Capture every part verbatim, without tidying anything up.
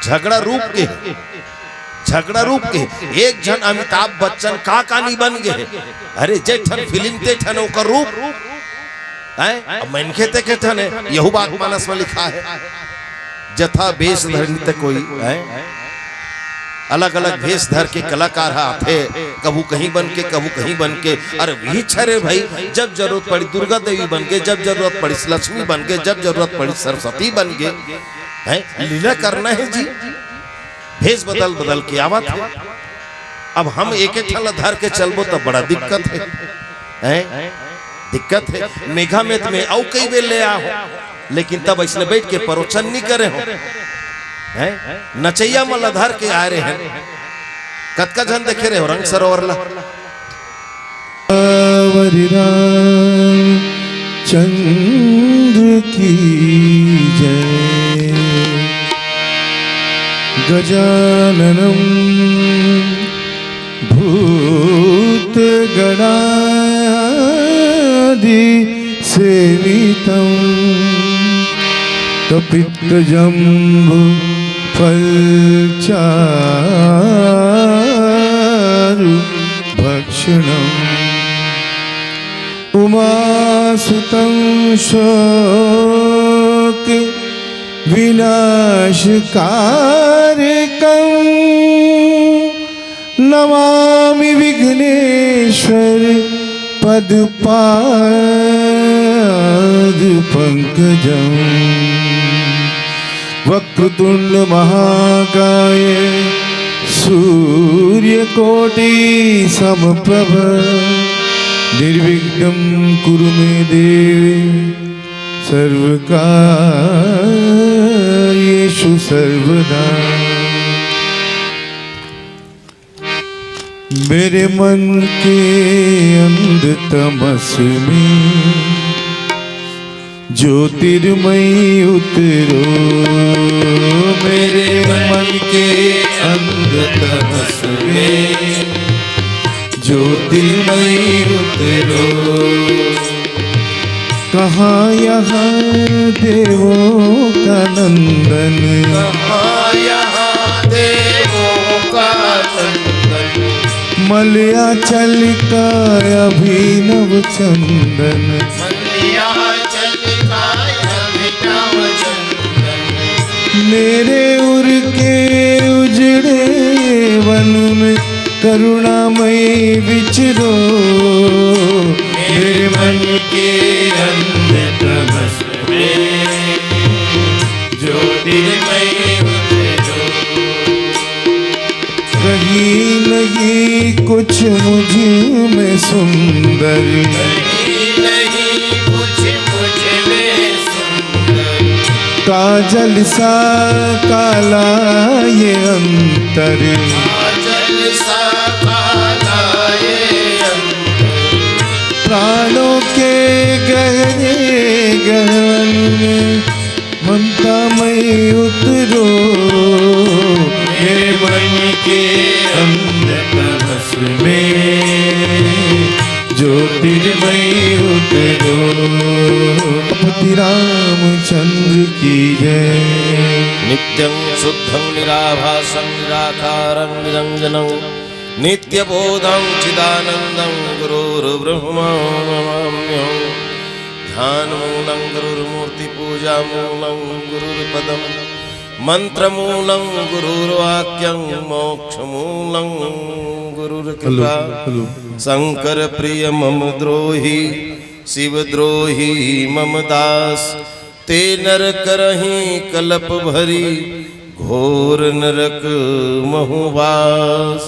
झगड़ा रूप के हे, झगड़ा रूप के हे। एक झन अमिताभ बच्चन का का नहीं बन गे हे। अरे, जे ठन फिल्म ते ठन ओकर रूप। हैं? अब मनखे ते के ठन हे, यहू बात मानस में लिखा हे। जथा बेश धरनी ते कोई, हैं? अलग-अलग भेष धर के कलाकार ह आथे, कभू कहीं बन के, कभू कहीं बन के। अरे, वही छरे भाई, जब जरूरत पड़ी दुर्गा देवी बन के, जब जरूरत पड़ी लक्ष्मी बन के, जब जरूरत पड़ी सरस्वती बन के। हैं? लीला करना हे जी, भेष बदल बदल के आवत हे। अब हम एक एक ठन ला धर के चलबो त बड़ा दिक्कत हे, हैं? दिक्कत हे। मेघा मेत में अउ कई बेर ले आहो, लेकिन तब अइसने बइठ के प्रवचन नइ करे हो, हैं? नचइया मन ला धर के आए रहे हैं। कतका झन देखे रहे हो रंग सरोवर ला? श्री रामचंद्र की जय। गजाननं भूतगणादि सेवितं कपित्तजम्बूफलचारु भक्षणम्। उमासुतं शोक विनाशकारकम्। नमामि विघ्नेश्वर पदपाद पंकजम्। वक्रतुंड महाकाय सूर्यकोटि समप्रभ। निर्विघ्नं कुरु मे देव सर्वकार्येषु सर्वदा। मेरे मन के अंधतमस में ज्योतिर्मय उतरो। मेरे मन के अंधतमस में ज्योतिर्मय उतरो। कहाँ यहाँ देवों का नंदन? कहाँ यहाँ देवों का नंदन? मलयाचल का अभिनव चंदन। मलयाचल का अभिनव चंदन। मेरे उर के उजड़े वन में करुणामय विचरो। मेरे मन के अंधतमस में ज्योतिर्मय उतरो। कहीं नहीं कुछ मुझ में सुंदर। कहीं नहीं कुछ मुझ में सुंदर। काजल सा काला ये अंतर। काजल सा काला ये अंतर। प्राणों के गहरे गहन में ममता मई उतरो। मेरे मन के अंधतमस में ज्योतिर्मय उतरो। पति रामचंद्र की जय। नित्यं शुद्धं निराभासं निराकारं निरंजनं नित्यबोधं चिदानंदं गुरुर्ब्रह्मा नमाम्यहम्। ध्यानमूलं गुरुर्मूर्ति, पूजामूलं गुरुर्पदम्, मंत्रमूलं गुरुर्वाक्यं, मोक्षमूलं गुरुर्कृपा। Hello, hello. शंकर प्रिय मम द्रोही, शिव द्रोही मम दास, ते नर करहीं कलप भरी, घोर नरक महुवास।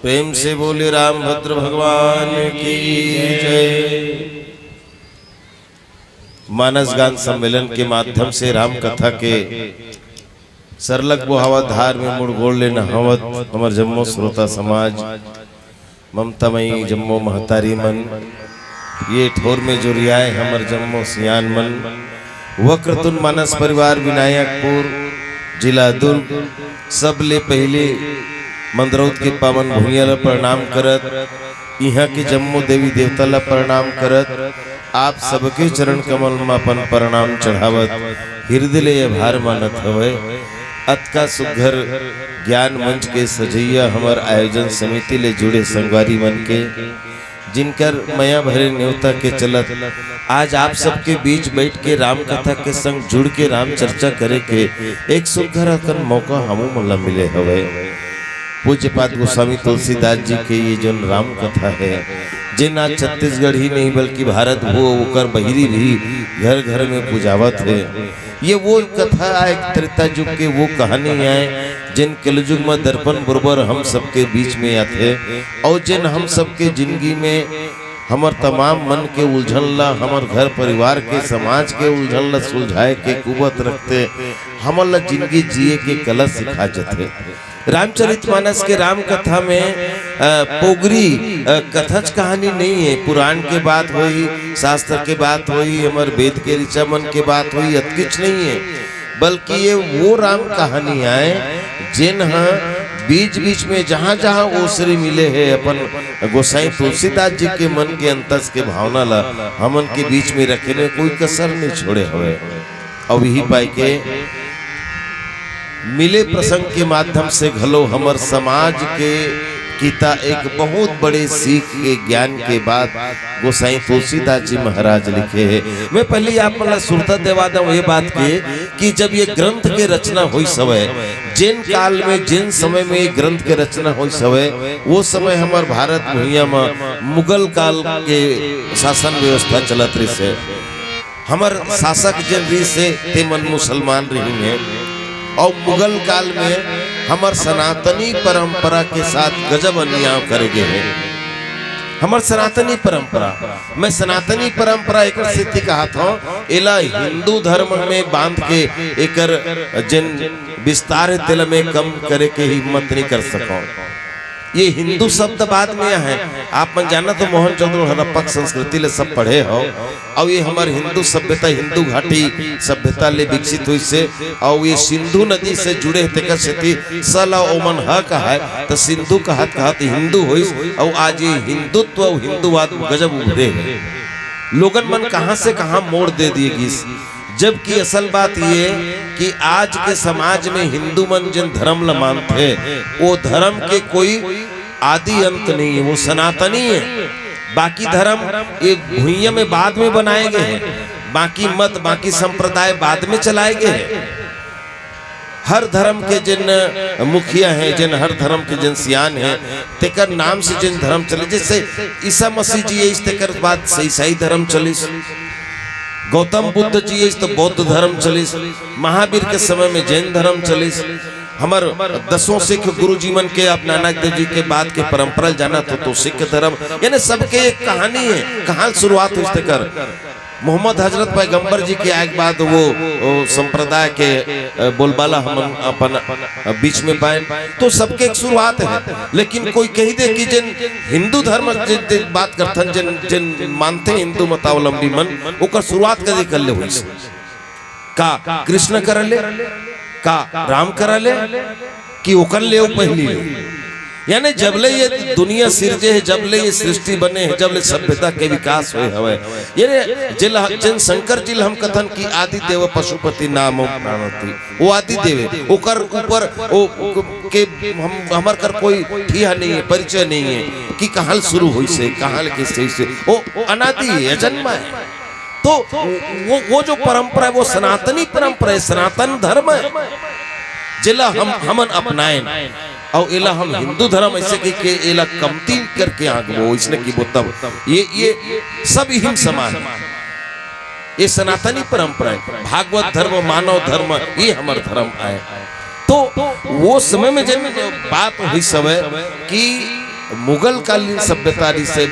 प्रेम से बोले रामभद्र भगवान की जय। मानस गान सम्मेलन के माध्यम से राम कथा के सरलग बोहावत धार में मुड़ गोड़ ले नहावत हमर जम्मो श्रोता समाज, ममता मई जम्मो महतारी मन, ये ठोर में जुरियाए हमर जम्मो सियान मन, वक्रतुंड मानस परिवार विनायकपुर, जिला दुर्ग, सबले पहिले मंदरौत के पावन भुइयां ल प्रणाम करत, इहां के जम्मो देवी देवता ल प्रणाम करत, आप सबके चरण कमल म अपन प्रणाम चढ़ावत, हृदय ले आभार मानत हवय। अतका सुघर ज्ञान मंच के सजइया हमर आयोजन समिति ले जुड़े संगवारी मन के, जिनकर मया भरे नेवता के चलत आज आप सबके बीच बैठ के राम कथा के संग जुड़ के राम चर्चा करे के एक सुघर अकन मौका हमू मन ला मिले हवय। पूज्यपाद गोस्वामी तुलसीदास जी के ये जोन राम कथा है, जेन आज छत्तीसगढ़ ही नहीं बल्कि भारत भू ओकर बहिरी भी घर घर में पुजावत है। ये वो कथा आय, त्रेता युग के वो कहानी आय, जेन कलयुग में दर्पण बरोबर हम सबके बीच में आथे, और जेन हम सबके जिंदगी में हमर तमाम मन के उलझन ला, हमर घर परिवार के, समाज के उलझन ला सुलझाए के कुवत रखते, हमन ला जिंदगी जिए के कला सिखा जथे। रामचरितमानस के राम कथा में, अ, पोगरी, अ, कथच कहानी नहीं है। पुराण के बात होई, शास्त्र के बात होई, हमर वेद के ऋचा मन के बात होई, अतकिच नहीं है, बल्कि ये वो राम कहानी आय, जेन ह बीच-बीच में जहाँ-जहाँ ओसरी मिले हे, अपन गोसाई तुलसीदास जी के मन के अंतस के भावना ला हमन के बीच में रखे में कोई कसर नहीं छोड़े हवे। अउ इही पाई के मिले प्रसंग के माध्यम से घलो हमर समाज के किता एक बहुत बड़े सीख के ज्ञान के बात गोसाई तुलसीदास जी महाराज लिखे हे। मैं पहले आप मन ला सुरता देवा दंव ये बात के कि जब ये ग्रंथ के रचना होइस हवय, जेन काल में, जेन समय में ये ग्रंथ के रचना होइस हवय, वो समय हमर भारत भुइयां म मुगल काल के शासन व्यवस्था चलत रहिस हे। हमर शासक जेन रहिस हे, ते मन मुसलमान रहिन हे, अउ मुगल काल में हमर सनातनी परंपरा के साथ गजब अन्याय करे गे हे। हमर सनातनी परंपरा, मैं सनातनी परंपरा एकर सेती कहत हंव, एला हिंदू धर्म में बांध के एकर जेन विस्तार हे, तेला मैं कम करे के हिम्मत नहीं कर सकंव। ये हिंदू शब्द बाद में आय। आप मन जानत हो, मोहनजोदड़ो हड़प्पा के संस्कृति ले सब पढ़े हो, अउ ये हमर हिंदू सभ्यता, हिंदू घाटी सभ्यता ले विकसित होइस हे, अउ ये सिंधु नदी से जुड़े हे, तेकर सेती स ला ओमन ह कहाय, त सिंधु कहत कहत हिंदू होइस, अउ आज ये हिंदुत्व अउ हिंदूवाद गजब उभरे हे। लोगन मन कहाँ से कहाँ मोड़ दे दिए गिस। जबकि असल बात ये कि आज के समाज में हिंदू मन जेन धर्म ल मानथे, वो धर्म के कोई आदि अंत नहीं है, वो सनातनी है। बाकी धर्म ये भुइयां में बाद में बनाए गए हैं, बाकी मत, बाकी संप्रदाय बाद में चलाए गए हैं। हर धर्म के जेन मुखिया हैं, जेन हर धर्म के जेन सियान हैं, तेकर नाम से जेन धर्म चले, जैसे ईसा मसीह जी आइस, तेकर बाद से ईसाई धर्म चलिस, गौतम बुद्ध जी आइस, तो बौद्ध धर्म चलिस, महावीर के समय में जैन धर्म चलिस, हमर दसों सिख गुरु जी मन के, आप नानक देव जी के बाद के परंपरा ल जानत हो, तो सिख धर्म, यानी सबके एक कहानी है, कहाँ शुरुआत होइस तेकर। मोहम्मद हजरत पैगंबर जी के आए के बाद वो, वो संप्रदाय के, अ, बोलबाला हमन अपन, अ, बीच में पाए, तो सबके एक शुरुआत है। लेकिन कोई कही दे कि जेन हिंदू धर्म जे, जे बात करथन, जेन, जेन मानथे हिंदू मतावलंबी मन, ओकर शुरुआत कदे कर ले होइस? का कृष्ण कर ले, का राम कर ले, कि ओकर ले पहली ले? यानी जब ले ये दुनिया सिरजे है, जब ले ये सृष्टि बने है, जब ले सभ्यता के विकास होए हवे, यानी जेला, जेन शंकर जी ल हम कथन कि आदि देव पशुपति नाम प्रणति, वो आदि देव है, ओकर ऊपर वो के हम, हमर कर कोई ठिया नहीं है, परिचय नहीं है कि कहाँ ले शुरू होइस हे, कहाँ ले कैसे होइस हे, वो अनादि है, अजन्मा है। तो वो, वो जो परंपरा है, वो सनातनी परंपरा है, सनातन धर्म है, जेला हम, हमन अपनाएन। अउ एला हम हिंदू धर्म ऐसे कह के एला कमती करके आगबो, इसने की बोतब, ये, ये सब ही समान है। ये सनातनी परंपरा है, भागवत धर्म, मानव धर्म, ये हमर धर्म आय। तो वो समय में जेन बात होइस हवे कि मुगल कालीन सभ्यता रिहिस हे,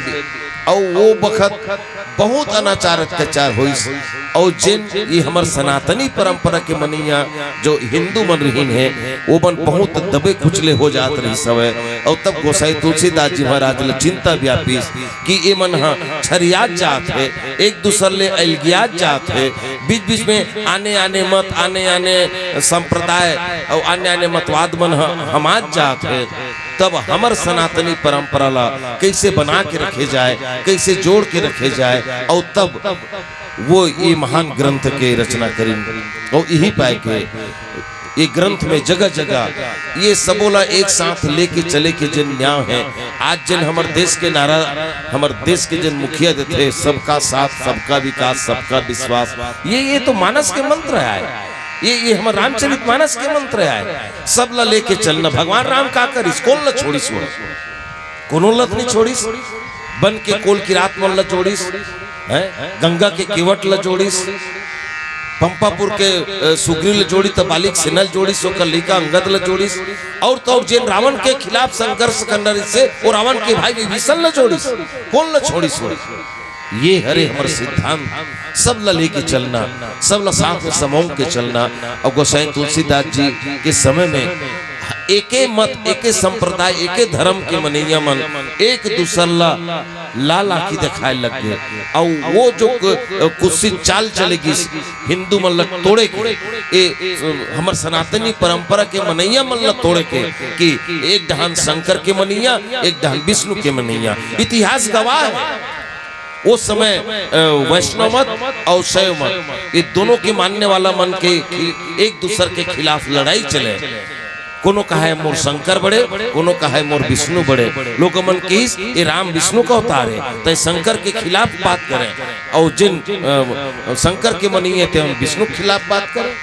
अउ वो बखत बहुत अनाचार अत्याचार होइस, अउ जेन ये हमर सनातनी परंपरा के मनैया जो हिंदू मन रहिन हे, वो मन बहुत दबे कुचले हो जात रहिस हवे। अउ तब गोसाई तुलसीदास जी महाराज ल चिंता व्यापिस कि ये मन ह छरियात जात हे, एक दूसर ले अलगियात जात हे, बीच-बीच में आने-आने मत, आने-आने संप्रदाय अउ आने-आने मतवाद मन ह हमात जात हे। तब हमर सनातनी परंपरा ला कइसे बना के रखे जाए, कइसे जोड़ के रखे जाए, अउ तब वो ये महान ग्रंथ के रचना करिन। अउ इही पाए के ये ग्रंथ में जगह जगह ये सबो ला एक साथ लेके चले के जेन न्याय हे। आज जेन हमर देश के नारा, हमर देश के जेन मुखिया देथे, "सबका साथ, सबका विकास, सबका विश्वास", ये ये तो मानस के मंत्र आय, ये ये हमर रामचरित मानस के मंत्र आय। सब ला लेके चलना। भगवान राम का करिस, कोन ला छोड़िस वो? कोनो ला त नहीं छोड़िस। बन के कोल किरात मन ला जोड़िस, हैं? गंगा के केवट ला जोड़िस, पंपापुर के, अ, सुग्रीव ला जोड़ी, त बाली के सेना ला जोड़िस, ओकर लइका अंगद ला जोड़िस, और तो और जेन रावण के खिलाफ संघर्ष करना रहिस हे, वो रावण के भाई विभीषण ला जोड़िस। कोन ला छोड़िस वो? ये हरे हमर सिद्धांत, सब ला लेके चलना, सब ला साथ में समोंग के चलना। और गोसाई तुलसीदास जी के समय में एके मत, एके संप्रदाय, एके धर्म के मनैया मन एक दूसर ला लाल आँखी देखाए लग गे। अउ वो जो क-, कुत्सित चाल चले गिस हिंदू मन ला तोड़े के, ए, हमर सनातनी परंपरा के मनैया मन ला तोड़े के, कि एक डहान शंकर के मनैया, एक डहान विष्णु के मनैया। इतिहास गवाह हे। वो समय, अ, वैष्णव मत और शैव मत, ये दोनों के मानने वाला मन के खि-, एक दूसर के खिलाफ लड़ाई चले। कोनो कहे मोर शंकर बड़े, कोनो कहे मोर विष्णु बड़े। लोग मन कहिस, "ये राम विष्णु का अवतार हे, तय शंकर के खिलाफ बात करे।" और जिन, अ, शंकर के मनैया हे, ते मन विष्णु के खिलाफ बात करे।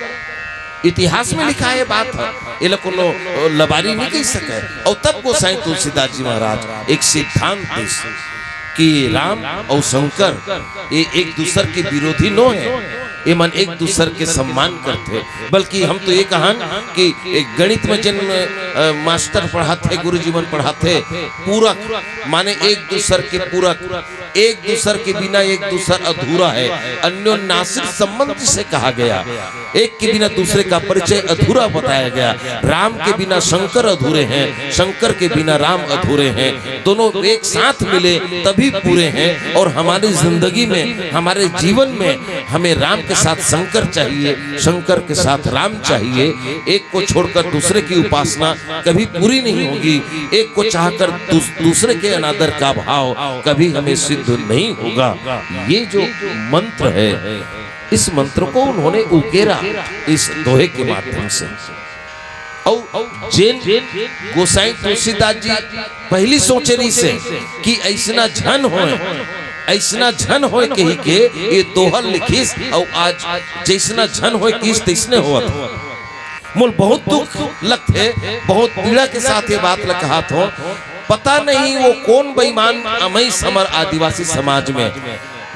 इतिहास में लिखाए बात हे, एला कोनो, अ, लबारी नहीं कह सके। और तब गोसाई तुलसीदास जी महाराज एक सिद्धांत दिस कि राम और शंकर ये एक दूसर के विरोधी नो हे, ये मन एक दूसर के सम्मान करथे। बल्कि हम तो ये कहन कि एक गणित में जिन, अ, मास्टर पढ़ाथे, गुरुजी मन पढ़ाथे, पूरक माने एक दूसर के पूरक, एक दूसर के बिना एक दूसर अधूरा है, अन्योनाश्रित संबंध जिसे कहा गया। एक के बिना दूसरे का परिचय अधूरा बताया गया। राम के बिना शंकर अधूरे हैं, शंकर के बिना राम अधूरे हैं। दोनों एक साथ मिले तभी पूरे हैं। और हमारी जिंदगी में, हमारे जीवन में हमें राम के साथ शंकर चाहिए, शंकर के साथ राम चाहिए। एक को छोड़कर दूसरे की उपासना कभी पूरी नहीं होगी। एक को चाहकर दूस-, दूसरे के अनादर का भाव कभी हमें सिद्ध नहीं होगा। ये जो मंत्र है, इस मंत्र को उन्होंने उकेरा इस दोहे के माध्यम से। और जेन गोसाई तुलसीदास जी पहली सोचे रहिस हे कि ऐसना झन होए, ऐसना झन होए कही के ये दोहा लिखिस, और आज जैसना झन होए किस तैसने होवत हे। मोल बहुत दुख लगथे, बहुत पीड़ा के साथ ये बात ल कहत हों। पता नहीं वो कौन बेईमान अमैस हमर आदिवासी समाज में,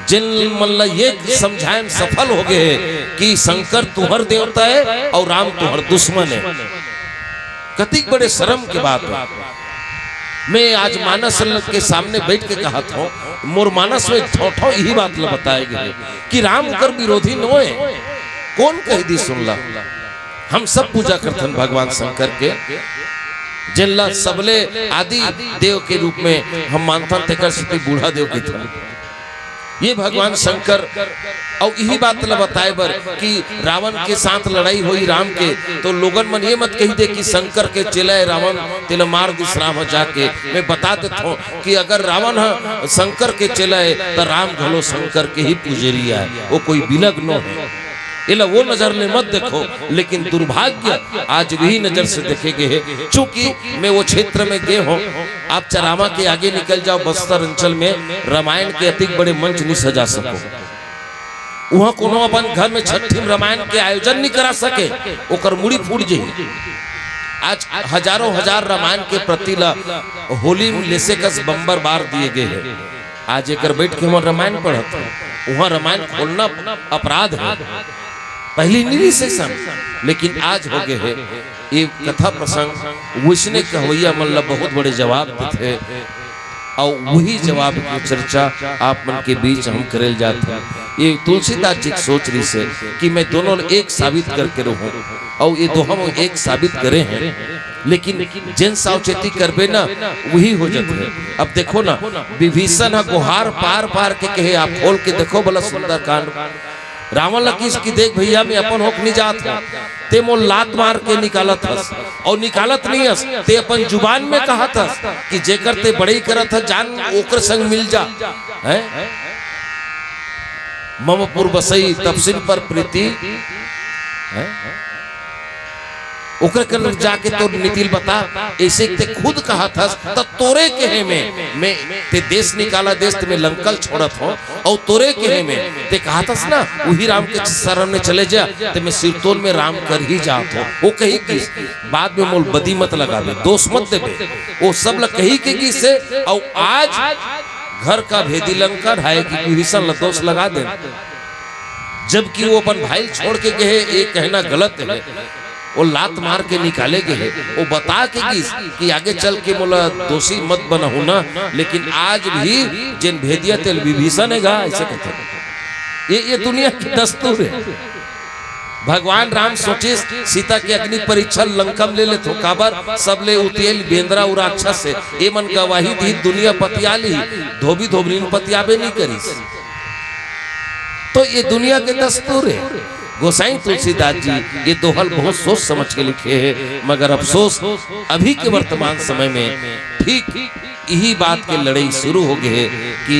जिन मन ल ये समझाए में सफल हो गए हे कि शंकर तुहर देवता है और राम तुहर दुश्मन है। कतिक बड़े शर्म के बात है। मैं आज मानस के सामने बैठ के कहत हों, मोर मानस में ठौ ठौ यही बात ल बताए गए हे कि राम कर विरोधी नोए। कौन कह दी सुन ला? हम सब पूजा करथन भगवान शंकर के, जिन ला सबले आदि देव के रूप में हम मानथन, तेकर सेती बूढ़ा देव कहिथन। ये भगवान शंकर, अउ इही बात ला बताए बर कि रावण के साथ लड़ाई होई राम के, तो लोगन मन ये मत कही दे कि शंकर के चेला है रावण, तेला मार दिस राम ह जाके। मैं बता देत हों कि अगर रावण ह शंकर के चेला है, तो राम घलो शंकर के ही पुजेरिया है, वो कोई बिलग नो है। एला वो नजर ले मत देखो, लेकिन दुर्भाग्य आज वही नजर से देखे गए है। चूंकि मैं वो क्षेत्र में गए हों, आप चरामा के आगे निकल जाओ, बस्तर अंचल में रामायण के अतिक बड़े मंच नहीं सजा सको। वहां कोनो अपन घर में छठी में रामायण के आयोजन नहीं करा सके, ओकर मुड़ी फूट जाही। आज हजारों हजार रामायण के प्रति ला होली में लेसे कस बम्बर बार दिए गए हैं। आज एकर बैठ के हमन रामायण पढ़त हन, उहाँ रामायण खोलना अपराध है। पहली नहीं रहिस अइसन, लेकिन आज हो गए है। ये कथा प्रसंग वैसने कहवैया मन ला बहुत बड़े जवाब देथे, और वही जवाब की चर्चा आप मन के बीच हम करेल जात हन। ये तुलसीदास जी के सोच रहिस हे कि मैं दोनों ल एक साबित करके रहूं, और ये दोहा में एक साबित करे हैं। लेकिन जेन सावचेती करबे ना, वही हो जाथे। अब देखो ना, विभीषण ह गोहार पार पार के कहे, आप खोल के देखो भला सुंदरकांड। रावण ल किहिस कि देख भैया, मैं अपन होके नहीं जात हूँ, ते मोर लात मार के निकालत हस, और निकालत नहीं हस, ते अपन जुबान में कहत हस कि जेकर ते बड़ई करत हस, जान ओकर संग मिल जा। हैं? मम पुर बसई तपसिन पर प्रीति, हैं? ओकर कर जाके तोर नीति ल बता। ऐसे ते खुद कहत हस, त तोरे कहे में, मैं ते देश निकाला देश ते मैं लंका ल छोड़त हों, अउ तोरे कहे में ते कहत हस ना, उही राम के शरण में चले जा, ते मैं सिरतोन में राम कर ही जात हों। वो कही कि बाद में मोल बदी मत लगाबे, दोष मत देबे, वो सब ल कही के गिस हे। अउ आज घर का भेदी लंका ढाए कि विभीषण ल दोष लगा दे, जबकि वो अपन भाई ल छोड़ के गए, ये कहना गलत है। वो लात मार के निकाले गए हे, वो बता के गिस कि आगे चल के मोला दोषी मत बनाहू ना, लेकिन आज भी जेन भेदिया तेल विभीषण हे गा, ऐसे कहते हैं। ये, ये दुनिया के दस्तूर है। भगवान राम सोचिस, सीता के अग्नि परीक्षा लंका में ले लेथों, काबर सबले उतियल बेंदरा अउ राक्षस हे, ये मन गवाही दी, दुनिया पतिया ली, धोबी धोबनी ल पतियाबे नहीं करिस। तो ये दुनिया के दस्तूर है। गोसाई तुलसीदास जी ये दोहा ल बहुत सोच समझ के लिखे हे, मगर अफसोस अभी के वर्तमान समय में ठीक इही बात के लड़ाई शुरू हो गए हे कि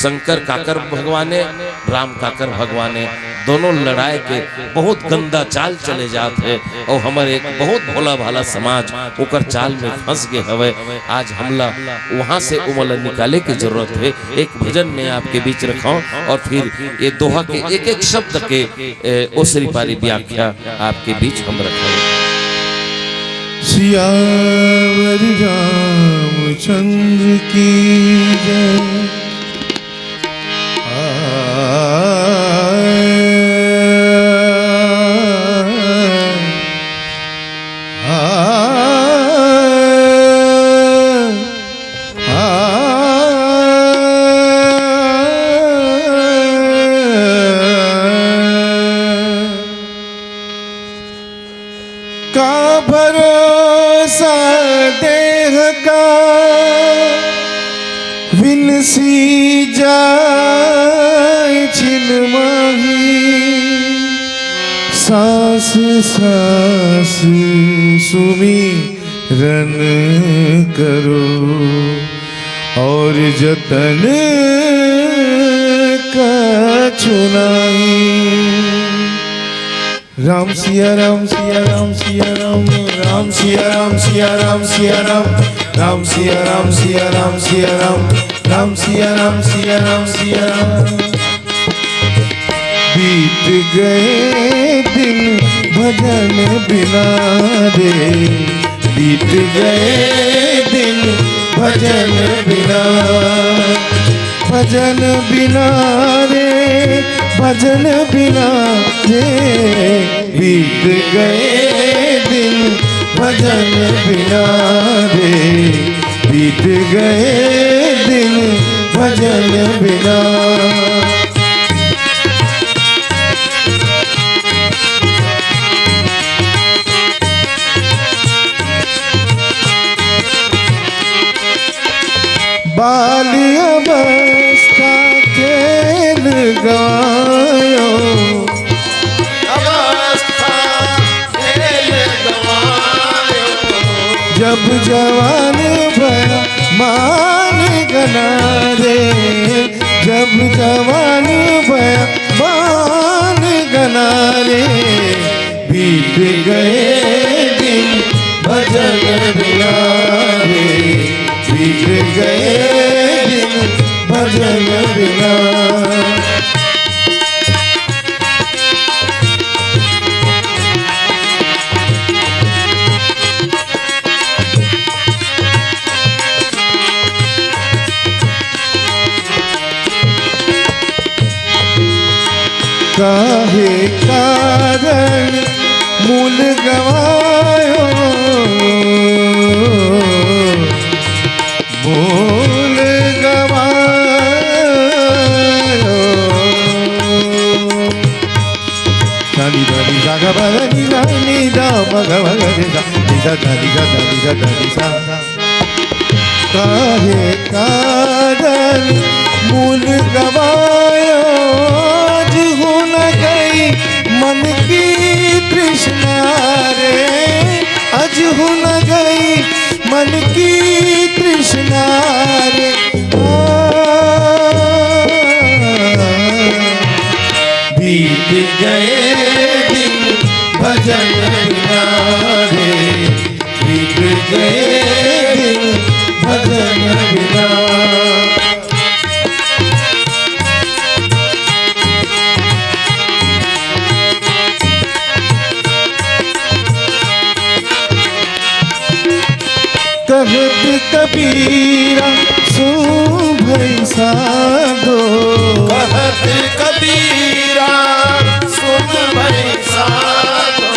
शंकर काकर भगवान हे, राम काकर भगवान हे, दोनों लड़ाए के बहुत गंदा चाल चले जात हे। अउ हमर एक बहुत भोला भाला समाज ओकर चाल में फंस गए हवे। आज हमला वहां से ओमन ला निकाले के जरूरत हे। एक भजन में आपके बीच रखों अउ फिर ये दोहा के एक एक शब्द के, ए, ओसरी पारी व्याख्या आपके बीच हम रखों। सियावर रामचंद्र की जय। का भरोसा देह का, विनसी जाय छिन माही। सांस सांस सुमिरन करो, अउ जतन कछु नाही। राम सिया राम सिया राम सिया राम, राम सिया राम सिया राम सिया राम, राम सिया राम सिया राम सिया राम, राम सिया राम सिया राम सिया राम। बीत गए दिन भजन बिना रे, बीत गए दिन भजन बिना, भजन बिना रे, भजन बिना रे, बीत गए दिन भजन बिना रे, बीत गए दिन भजन बिना। बाल अवस्था खेल गवायो, अवस्था खेल गवायो। जब जवान भया मान गना रे, जब जवान भया मान गना रे, बीत गए दिन भजन बिना रे, बीत गए दिन भजन बिना। काहे कारण मूल गवायो, मूल गवायो। सानी धानी सा गा बा गा नी नी दा मा गा मा गा रे सा, नी सा धानी सा धानी सा धानी सा। काहे कारण मूल गवायो, अजहू न गई मन की तृष्णा रे, अजहू न गई मन की तृष्णा रे। आ, बीत गए दिन भजन बिना दिन भजन बिना। कहत कबीरा सुन भई साधो। कहत कबीरा सुन भई साधो।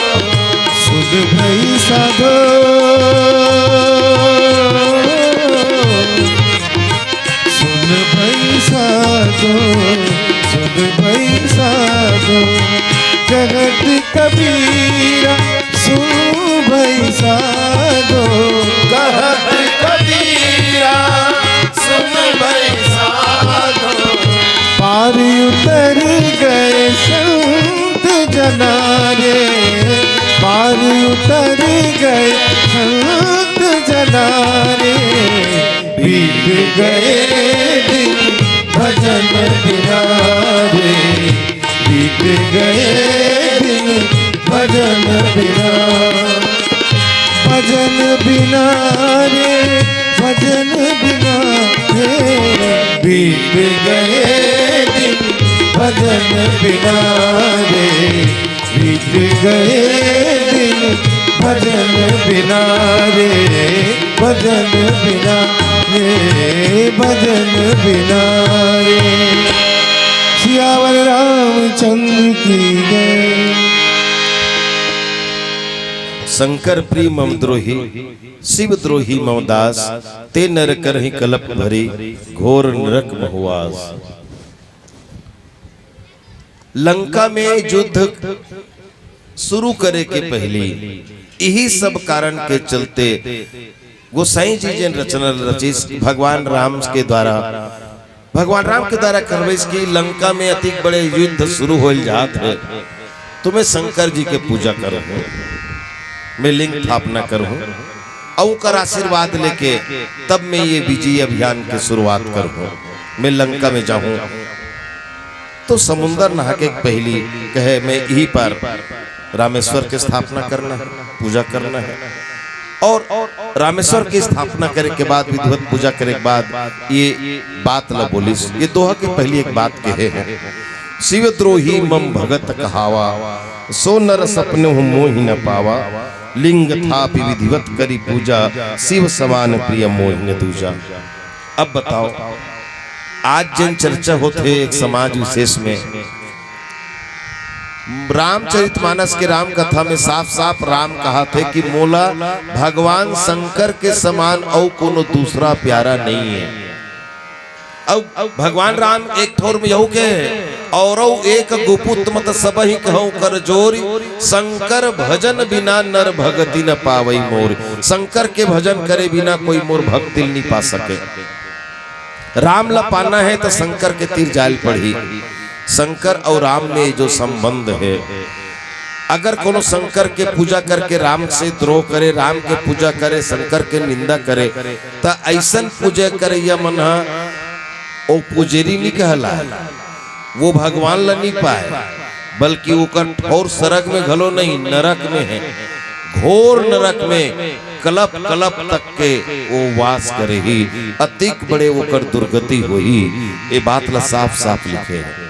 सुन भई साधो। सुन भई साधो। सुन भई साधो। कहत कबीरा सुन भई साधो। कहत कबीरा सुन भई साधो। पार उतर गए संत जना रे। पार उतर गए संत जना रे। बीत गए दिन भजन बिना रे। बीत गए दिन भजन बिना। भजन बिना रे, भजन बिना रे। बीत गए दिन भजन बिना रे। बीत गए दिन भजन बिना रे। भजन बिना रे, भजन बिना रे। सियावर रामचंद्र की जय। शंकर प्रिय मम द्रोही, शिव द्रोही मम दास, ते नर करहि कलप भरी, घोर नरक महुवास। लंका में युद्ध शुरू करे के पहली इही सब कारण के चलते गोसाई जी जेन रचना रचिस भगवान राम के द्वारा, भगवान राम के द्वारा करवइस कि लंका में अतिक बड़े युद्ध शुरू होल जात हे, तो मैं शंकर जी के पूजा करहूँ, मैं लिंग स्थापना करहूँ, अउ ओकर आशीर्वाद लेके तब मैं ये विजय अभियान के शुरुआत करहूँ, मैं लंका में जाहूँ। तो समुंदर नहा के पहली कहे, मैं इही पार रामेश्वर के स्थापना करना है, पूजा करना है। और रामेश्वर की स्थापना करे के बाद, विधिवत पूजा करे के बाद ये बात ल बोलिस। ये दोहा के पहली एक बात कहे हैं, शिव द्रोही मम भगत कहावा, सो नर सपनेहु मोहि न पावा। लिंग थापि विधिवत करी पूजा, शिव समान प्रिय मोहि न दूजा। अब बताओ, आज जेन चर्चा होत हे एक समाज विशेष में, रामचरितमानस के राम कथा में साफ साफ राम कहाथे कि मोला भगवान शंकर के समान अउ कोनो दूसरा प्यारा नहीं है। अब भगवान राम एक ठोर में यहू के, औरौ एक गुपुत मत सबहि कहूँ कर जोरी, शंकर भजन बिना नर भगति न पावई मोरी। शंकर के भजन करे बिना कोई मोर भक्ति नहीं पा सके। राम ला पाना है तो शंकर के तीर जायल पड़ही। शंकर और राम में जो संबंध है, अगर कोनो शंकर के पूजा करके राम से द्रोह करे, राम के पूजा करे, शंकर के निंदा करे, त अइसन पूजा करइया मन ह ओ पुजेरी नी कहलाय, वो भगवान ल नी पाय, बल्कि ओकर ठौर सरग में घलो नहीं, नरक में है। घोर नरक में कलप कलप तक के वो वास करही, अतिक बड़े ओकर दुर्गति होही। ये बात ल साफ साफ लिखे हे।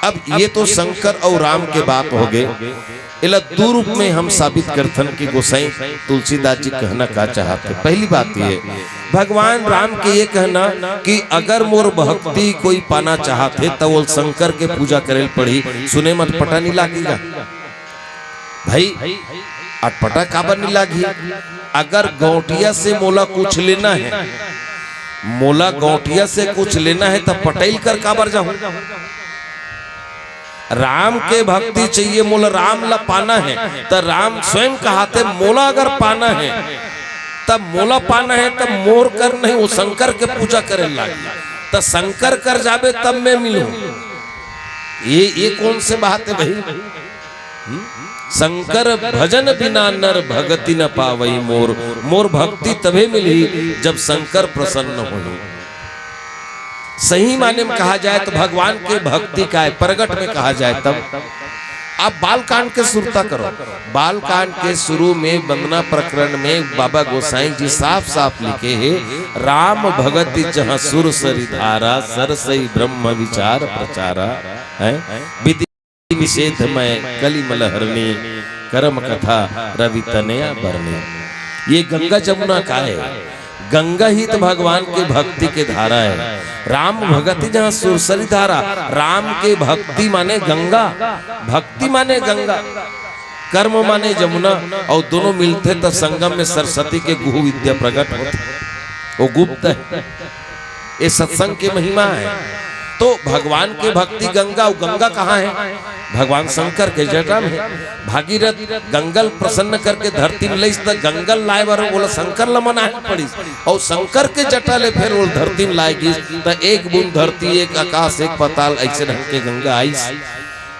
अब ये तो शंकर अउ राम के बात होगे, एला दू रूप में हम साबित करथन कि गोसाई तुलसीदास जी कहना का चाहत हे। पहली बात ये, भगवान राम के ये कहना कि अगर मोर भक्ति कोई पाना चाहत हे, त वो शंकर के पूजा करे ल पड़ही। सुने म अटपटा नी लागही गा भाई, अटपटा काबर नी लागही? अगर गौंटिया से मोला कुछ लेना है, मोला गौंटिया से कुछ लेना है, त पटइल कर काबर जाहूं? राम के भक्ति चाहिए, मोला राम ला पाना है, त राम स्वयं कहाथे, मोला अगर पाना है, तब मोला पाना है, तब मोर कर नहीं, वो शंकर के पूजा करे लागी, त शंकर कर जाबे तब मैं मिलूं। ये, ये कौन से बात है भाई? हम्म? शंकर भजन बिना नर भगति न पावई मोर, मोर भक्ति तभे मिलही जब शंकर प्रसन्न होही। सही माने में कहा जाए तो भगवान के भक्ति का है, प्रगट में कहा जाए तब आप बालकांड के सुरता करो। बालकांड के शुरू में वंदना प्रकरण में बाबा गोसाई जी साफ साफ लिखे हे, "राम भगति जहाँ सुर सरि धारा, सरसई ब्रह्म विचार प्रचारा।" है, विधि निषेध में कलिमल हरणी, करम कथा रवि तनया बरणी। ये गंगा जमुना का है? गंगा ही तो भगवान के भक्ति के धारा है। राम भगति जहाँ सुरसरी धारा, राम के भक्ति माने गंगा, भक्ति माने गंगा, कर्म माने जमुना, और दोनों मिलथे त संगम में सरस्वती के गुह विद्या प्रकट होथे, वो गुप्त है। ये सत्संग के महिमा है। तो भगवान के भक्ति गंगा, वो गंगा कहाँ है? भगवान शंकर के जटा में। भागीरथ गंगल प्रसन्न करके धरती में लइस, त गंगल लाए बर बोला शंकर ल मनाए पड़िस, और शंकर के जटा ले फिर वो धरती में लाए गिस, त एक बूंद धरती, एक आकाश, एक पाताल, ऐसे ढंग के गंगा आइस।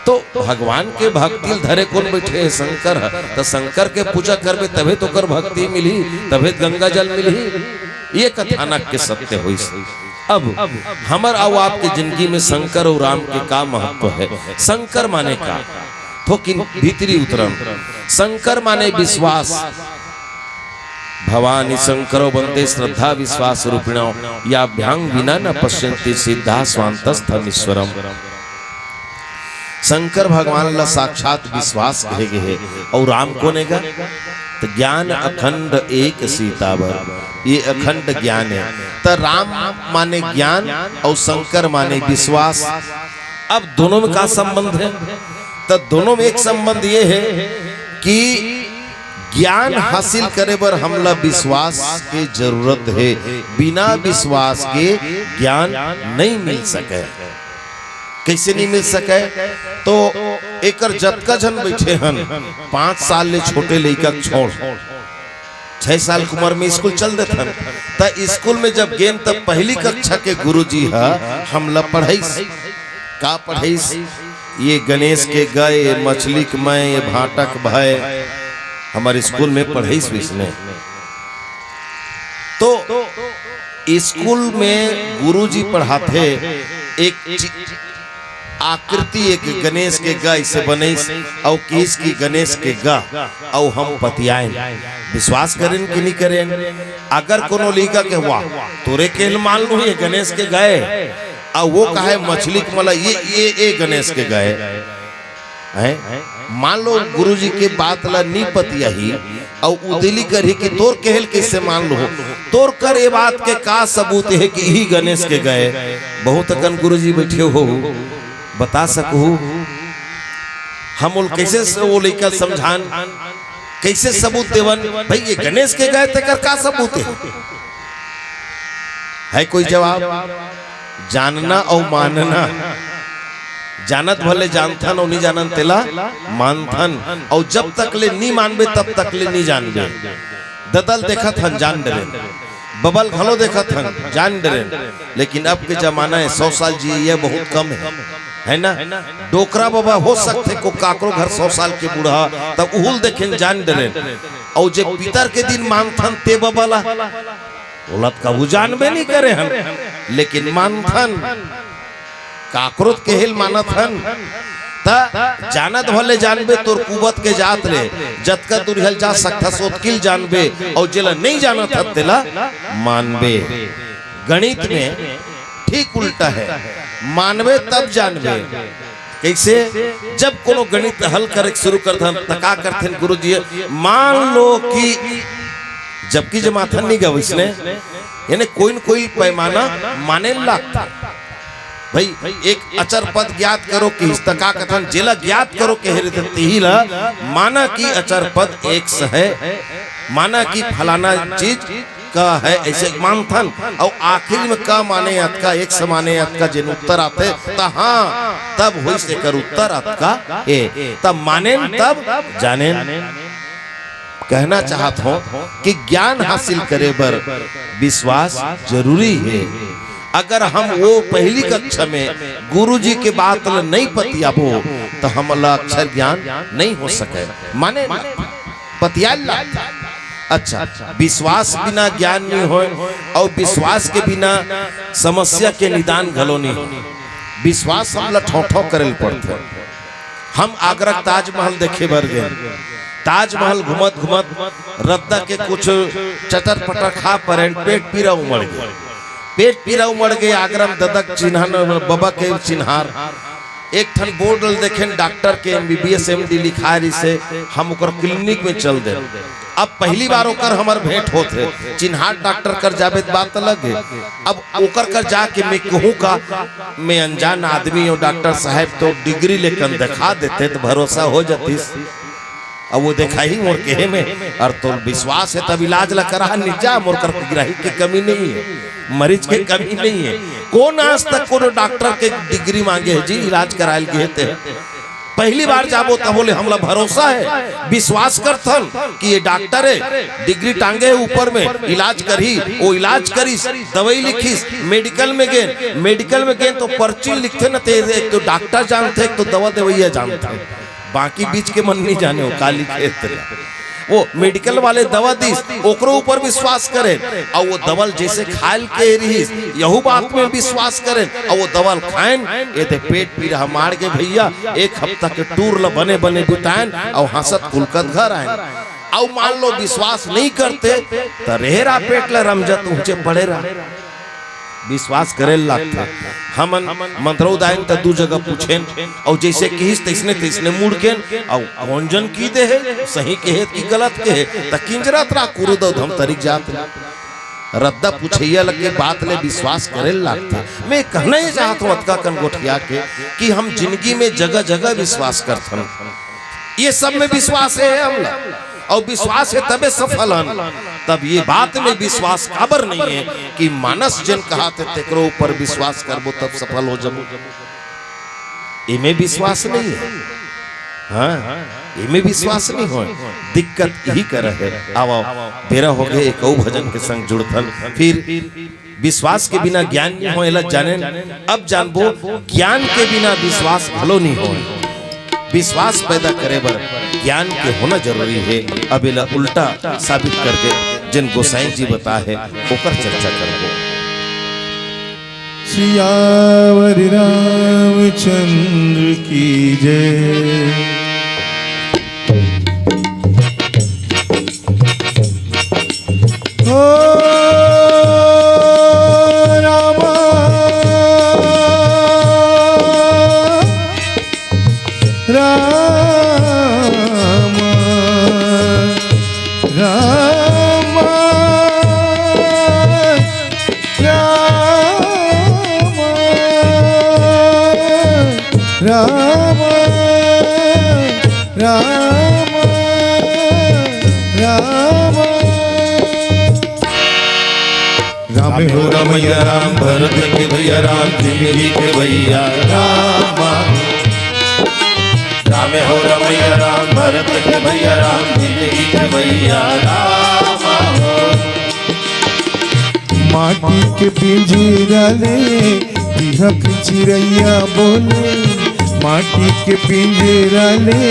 तो भगवान के भक्ति ल धरे कोन बैठे है? शंकर ह। त शंकर के पूजा करबे तभे तो ओकर भक्ति मिलही, तभे तो गंगा जल मिलही। ये कथानक के सत्य होइस। अब हमर अउ आपके जिंदगी में शंकर अउ राम के का महत्व है? शंकर माने का? थोकिन भीतरी उतरन। शंकर माने विश्वास। भवानी शंकरो बनते श्रद्धा विश्वास रूपिणो, याभ्यां विना न पश्यंती सिद्धा स्वांतस्थम ईश्वरम। शंकर भगवान ला साक्षात विश्वास कहे गे हे। अउ राम कोन हे गा? त ज्ञान अखंड एक सीतावर, ये अखंड ज्ञान है। त राम माने ज्ञान अउ शंकर माने विश्वास। अब दोनों में का संबंध है? त दोनों में एक संबंध ये है कि ज्ञान हासिल करे बर हमला विश्वास के जरूरत है, बिना विश्वास के ज्ञान नहीं मिल सके। कैसे नहीं मिल सके? तो एकर जतका झन बैठे हन, पाँच साल ले छोटे लइका के छोड़, छह साल के उम्र में स्कूल चल देथन, त स्कूल में जब गेन, त पहली कक्षा के गुरुजी ह हमला पढ़ाइस। का पढ़ाइस? ये गणेश के ग, ये मछली के म, ये भांटा के भ, हमर स्कूल में पढ़ाइस विसने। तो स्कूल में गुरुजी पढ़ाथे, एक चि-, आकृति, एक गणेश के ग ऐसे बनइस, अउ किहिस कि गणेश के ग, अउ हम पतियाएन। विश्वास करेन कि नहीं करेन? अगर कोनो लइका के, "वाह, तोरे केहल मान लूं, ये गणेश के ग ए," अउ वो कहे मछली के मला, "ये, ये, ये गणेश के ग ए।" हैं? मान लो गुरुजी के बात ला नी पतियाही, अउ उदेली करही कि तोर केहल कैसे मान लो? तोर कर ए बात के का सबूत है कि इही गणेश के ग ए? बहुत अकन गुरुजी बैठे हो, बता सकहू? हम ओल कैसे स-, वो लइका समझान, कैसे सबूत देवन? भाई, ये गणेश के ग ए, तेकर का सबूत है? है कोई जवाब? जानना अउ मानना। जानत भले जानथन अउ नी जानन तेला मानथन। अउ जब तक ले नी मानबे, तब तक ले नी जानबे। ददल देखत हन, जान डरेन। बबल घलो देखत हन, जान डरेन। लेकिन अब के जमाना है, सौ साल जिए बहुत कम है, है ना? डोकरा बबा हो सकथे को काकरो घर सौ साल के बूढ़ा, तब उहुल देखेन, जान डरेन। अउ जे पितर के दिन मानथन ते बबा ला, ओला त कभू जानबे नहीं करे हन, लेकिन मानथन, काकरो त केहेल मानत हन। त जानत भले जानबे तोर कुबत के जात ले, जतका दूरिहल जा सकथस ओतकिल जानबे, अउ जेला नहीं जानत हस तेला मानबे। गणित में ठीक उल्टा है, मानबे तब जानबे। कैसे? जब कोनो गणित हल करे शुरू करथन, त का करथेन गुरुजी, मान लो कि, जबकि जमाथन नहीं गा वैसने, यानी कोई न कोई पैमाना माने लागथे। भाई, एक अचर पद ज्ञात करो कि त का कथन, जेला ज्ञात करो कहे रहिथे, तिही ला माना कि अचर पद एक्स है, माना कि फलाना चीज का है, ऐसे मानथन। अउ आखिरी में का माने अतका, एक्स माने अतका जेन उत्तर आथे, त हाँ, तब होइस एकर उत्तर अतका हे। तब मानेन तब जानेन। कहना चाहत हों कि ज्ञान हासिल करे बर विश्वास जरूरी हे। अगर हम वो पहली कक्षा में गुरुजी के बात ल नहीं पतियाबो, त हमला अक्षर ज्ञान नहीं हो सके। माने पतियाल ला। अच्छा, विश्वास बिना ज्ञान नहीं होय, अउ विश्वास के बिना समस्या के निदान घलो नहीं होय। विश्वास हमला ठौं ठौं करे ल पड़थे। हम आगरा के ताजमहल देखे बर गेन। ताजमहल घूमत घूमत रद्दा के कुछ चटर पटर खा परेन, पेट पीरा उमड़ गे। पेट पीरा उमड़ गे, आगरा में ददक चिन्हान, बबा के चिन्हार। एक ठन बोर्ड ल देखेन, डॉक्टर के एमबीबीएस एमडी लिखा रिहिसे, हम ओकर क्लिनिक में चल देन। अब पहली बार ओकर हमर भेंट होत हे। चिन्हार डॉक्टर कर जाबे त बात अलग हे। अब ओकर कर जाके मैं कहूँ का, मैं अनजान आदमी हूँ, डॉक्टर साहब तो डिग्री लेकन दिखा देते तो भरोसा हो जातिस। अब वो देखा ही मोर कहे में, और तो विश्वास है तब इलाज ला करा, निजा मोर कर गिराही के कमी नहीं है, मरीज के कमी नहीं है। कौन आज तक कोनो डॉक्टर के डिग्री मांगे है जी, इलाज करायल गे ते? पहली बार जाबो तब बोले, "हमला भरोसा है, विश्वास करथन कि ये डॉक्टर है, डिग्री टांगे है ऊपर में, इलाज करही।" वो इलाज करिस, दवाई लिखिस, मेडिकल में गेन, मेडिकल में गेन तो पर्ची लिखथे न, ते एक तो डॉक्टर जानथे, एक तो दवा देवैया जानथे, बाकी बीच के मन नहीं जाने वो का लिखे तेला। वो मेडिकल वाले दवा दिस, ओकरो ऊपर विश्वास करे, और वो दवा ल जैसे खायल के रिहिस, यहू बात में विश्वास करे, और वो दवा ल खाएन, ये ते पेट पीरा मार के भैया, एक हफ्ता के टूर ल बने बने बिताएन, और हंसत कुलकत घर आएन। और मान लो विश्वास नहीं करते, त रेहरा पेट ल रमजत ऊंचे पड़े रहा। विश्वास करे ल लागथे। हमन मंदरौदा आएन त दू जगह पूछेन, अउ जैसे किहिस तैसने तैसने मुड़ केन, अउ कौन जन की दे हे, सही कहे कि गलत कहे, त किंजरत रहा कुरुद अउ धमतरी के जात। रद्दा पूछैया लगे बात ले विश्वास करे ल लागथे। मैं कहना ये चाहत हूँ अतका कन गोठिया के कि हम जिंदगी में जगह जगह विश्वास करथन। ये सब में विश्वास हे हमला, अउ विश्वास हे तबे सफल हन। तब ये बात में विश्वास काबर नहीं है कि मानस जेन कहाथे तेकरो ऊपर विश्वास करबो तब सफल हो जाबो। एमे विश्वास नहीं है। हाँ, एमे विश्वास नहीं हो। दिक्कत यही कर है। आओ, बेरा हो गए, एक अउ भजन के संग जुड़थन। फिर विश्वास के बिना ज्ञान नहीं हो, एला जानेन। अब जानबो, ज्ञान के बिना विश्वास घलो नहीं हो। विश्वास पैदा करे बर ज्ञान के होना जरूरी है। अब एला उल्टा साबित करके जेन गोसाई जी बताए हे, ओकर चर्चा करबो। सियावर रामचंद्र की जय। ओ रामा, रामा, रामा, रामा, रामा, रामा, रामा। राम हो रमैया राम, भरत के भैया राम, जिंदगी के भैया राम। राम हो रमैया राम, भरत के भैया राम, जिंदगी के भैया राम हो। माटी के पिंजरा ले बिहक चिरैया बोले, माटी के पिंजरा ले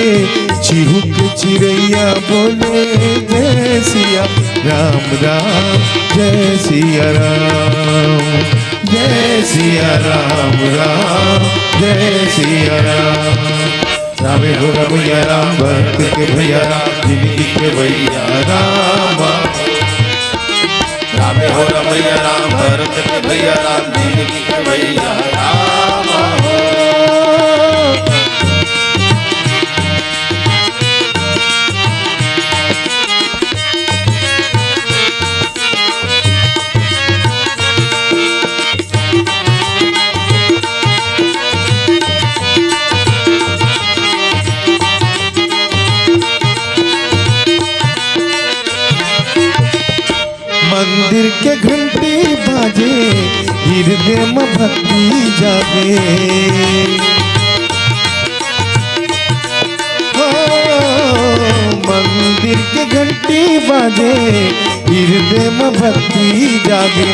चिहुक चिरैया बोले, जय सिया राम राम, जय सिया राम, जय सिया राम राम, जय सिया राम। राम हो रमैया राम, भरत के भैया राम, जिंदगी के भैया राम। राम हो रमैया राम, भरत के भैया राम, जिंदगी के भैया राम हो। मंदिर के घंटी बाजे, हृदय म भक्ति जागे। हो, मंदिर के घंटी बाजे, हृदय म भक्ति जागे।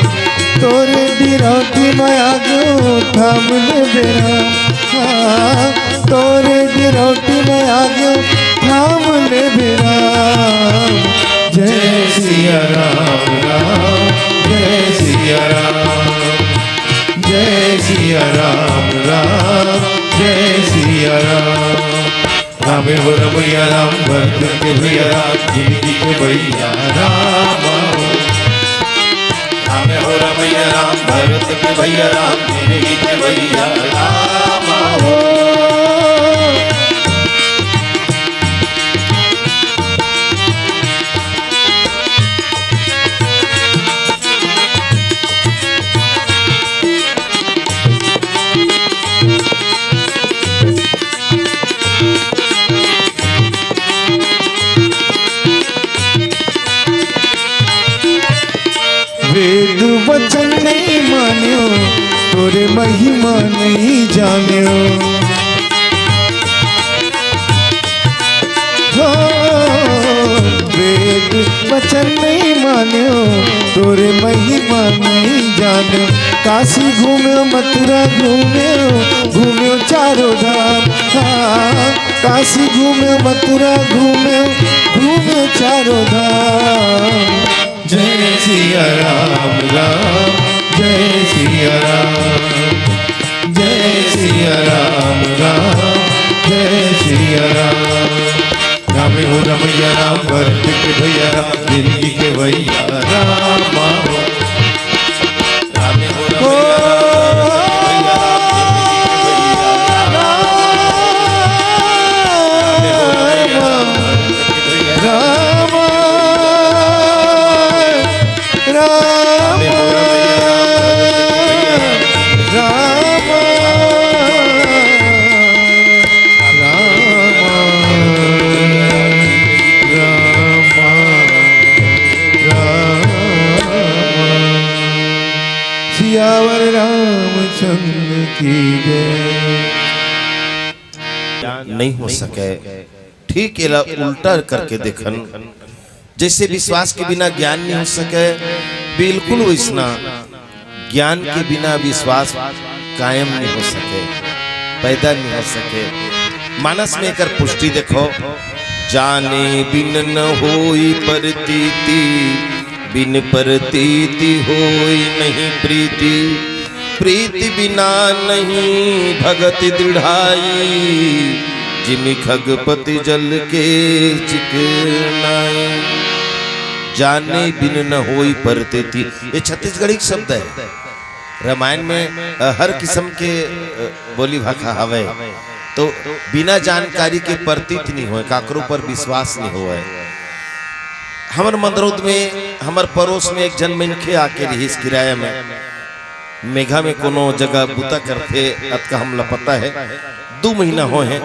तोरे डिरौटी म आगो थाम ले बेरा, हाँ, तोरे डिरौटी म आगो थाम ले बेरा। जय सिया राम राम, जय सिया राम, जय सिया राम राम, जय सिया राम। राम हो रमैया राम, भरत के भैया राम, जिंदगी के भैया राम हो। राम हो रमैया राम, भरत के भैया राम, जिंदगी के भैया राम हो। वेद वचन नहीं मान्यो, तोरे महिमा नहीं जान्यो। हो, वेद वचन नहीं मान्यो, तोरे महिमा नहीं जान्यो। काशी घूम्यो, मथुरा घूम्यो, घूम्यो चारों धाम। हाँ, काशी घूम्यो, मथुरा घूम्यो, घूम्यो चारों धाम। जय सिया राम, राम, जय सिया राम, जय सिया राम, राम, जय सिया राम। राम हो रमैया राम, भरत के भैया राम, जिंदगी के भैया राम हो। राम हो रमैया राम, भरत के भैया राम, जिंदगी के भैया राम। राम हो रमैया राम, भरत के भैया राम। राम, राम, राम, राम, राम, राम। सियावर रामचंद्र की जय। नहीं हो सके। ठीक एला उल्टा करके देखन, जैसे विश्वास के बिना ज्ञान नहीं हो सके, बिल्कुल वैसना ज्ञान के बिना विश्वास कायम नहीं हो सके, पैदा नहीं हो सके। मानस में एकर पुष्टि देखो, जाने बिन न होई प्रतीति, बिन प्रतीति होई नहीं प्रीति। प्रीति बिना नहीं भगति दृढ़ाई, जिमि खगपति जल के चिकनाई। जाने बिन न होई प्रतीति, ये छत्तीसगढ़ी शब्द है, रामायण में, अ, हर किस्म के, अ, बोली भाखा हवय, तो बिना जानकारी के प्रतीत नहीं होय, काकरो पर विश्वास नहीं होय। हमर मंदरौद में, हमर पड़ोस में एक झन मनखे आके रिहिस किराया में, मेघा में कोनो जगह बूता करथे, अतका हमला पता है। दू महीना होय हे,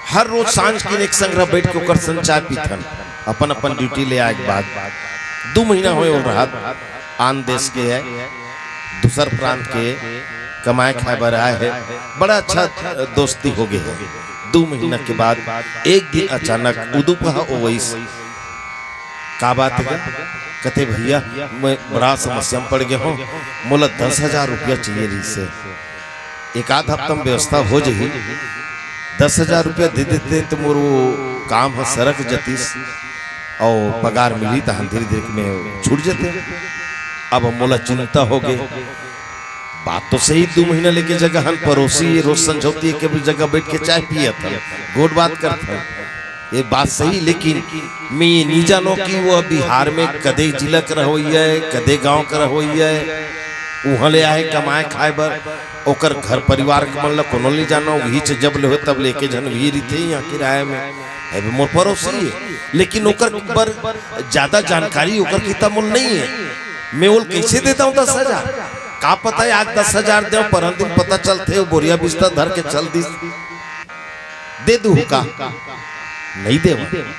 हर रोज सांझ के एक संघरा बैठ के ओकर संग चाय पीथन, अपन अपन ड्यूटी ले आए के बाद। दू महीना होय ओल रहत, आन देश के है, दूसर प्रांत के, कमाए खाए बर आए हे। बड़ा अच्छा दोस्ती हो गए है। दू महीना के बाद एक दिन अचानक उदुपहा ओवइस, का बात है? कथे, "भैया, मैं बड़ा समस्या में पड़ गया हूँ, मोला दस हजार रुपया चाहिए रहिस हे। एक आध हफ्ता में व्यवस्था हो जाही। दस हजार रुपया दे देते तो मोर वो काम ह सरक जतिस, और पगार मिली तहन धीरे धीरे में छूट जते। अब मोला चिंता हो गए।" बात तो सही, दू महीना लेके जगह हन पड़ोसी, रोज संझौती एक जगह बैठ के चाय पियत हन, गोठ बात करत हन, ये बात सही, लेकिन मैं ये नहीं जानो कि वो बिहार में कदे जिला कर होइया है, कदे गांव कर होइया है, उहाँ ले आए कमाए खाए बर, ओकर घर परिवार के मन ला कोनो ले जानो, वही से जब ले हो तब लेके झन वही रहिथे यहाँ किराया में। है भी मोर पड़ोसी है, लेकिन ओकर बर ज्यादा जानकारी ओकर किता मोल नहीं है। मैं ओल कैसे देता हूँ दस हजार? का पता है आज दस हजार दे, पर दिन पता चलते वो बोरिया बिस्तर धर के चल दिस। दे दू का? नहीं देवा।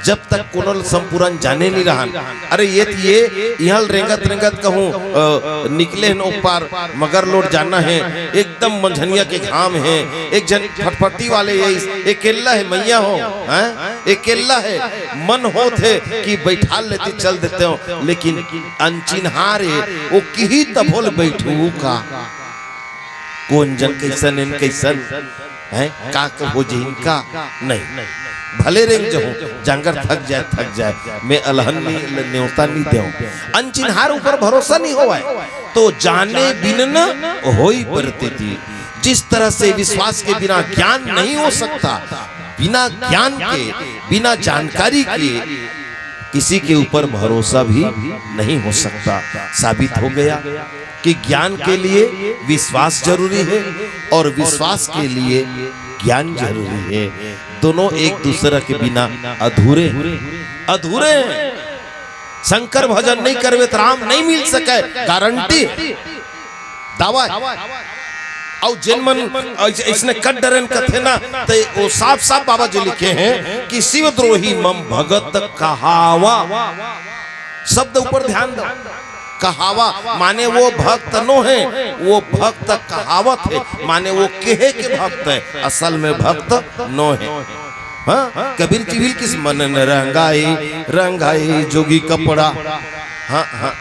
जब तक कोनो ल संपूर्ण जाने नहीं रहन। अरे ये त ये, इहाँ ल रेंगत रेंगत कहूँ, अ, निकले हन ओ पार, मगर लोड जाना है, एकदम मंझनिया के घाम है, एक जन फटफटी वाले ये इस-, अकेला है मैया हो, हैं? अकेला है, मन होत है कि बैठाल लेती चल देते हो, लेकिन अनचिन्हार है, वो किही तभो ल बैठू का? कोन जन कैसन एन कैसन, हैं? का क-, हो जही इनका? नहीं। भले रेंग जहूं, जांगर थक जाए, थक जाए, मैं अलहन नहीं, नेवता नहीं देव। अनचिन्हार ऊपर भरोसा नहीं होवय, तो जाने बिन न होई प्रतीति। जिस तरह से विश्वास के बिना ज्ञान नहीं हो सकता, बिना ज्ञान के, बिना जानकारी के किसी के ऊपर भरोसा भी नहीं हो सकता। साबित हो गया कि ज्ञान के लिए विश्वास जरूरी है और विश्वास के लिए ज्ञान जरूरी है। दोनों एक दूसरे के बिना अधूरे हैं, अधूरे हैं। शंकर भजन नहीं करबे त राम नहीं मिल सके, गारंटी, दावा है। अउ जेन मन अइस-, अइसने कट डरेन कथे ना, त वो साफ साफ बाबा जी लिखे हैं कि शिवद्रोही मम भगत कहावा। शब्द ऊपर ध्यान दो, कहावा माने वो भक्त नो है, वो भक्त कहावत है, माने वो कहे के भक्त है, असल में भक्त नो है। हाँ, कबीर जी भी किस मन न रंगाई, रंगाई जोगी कपड़ा। हाँ, हाँ।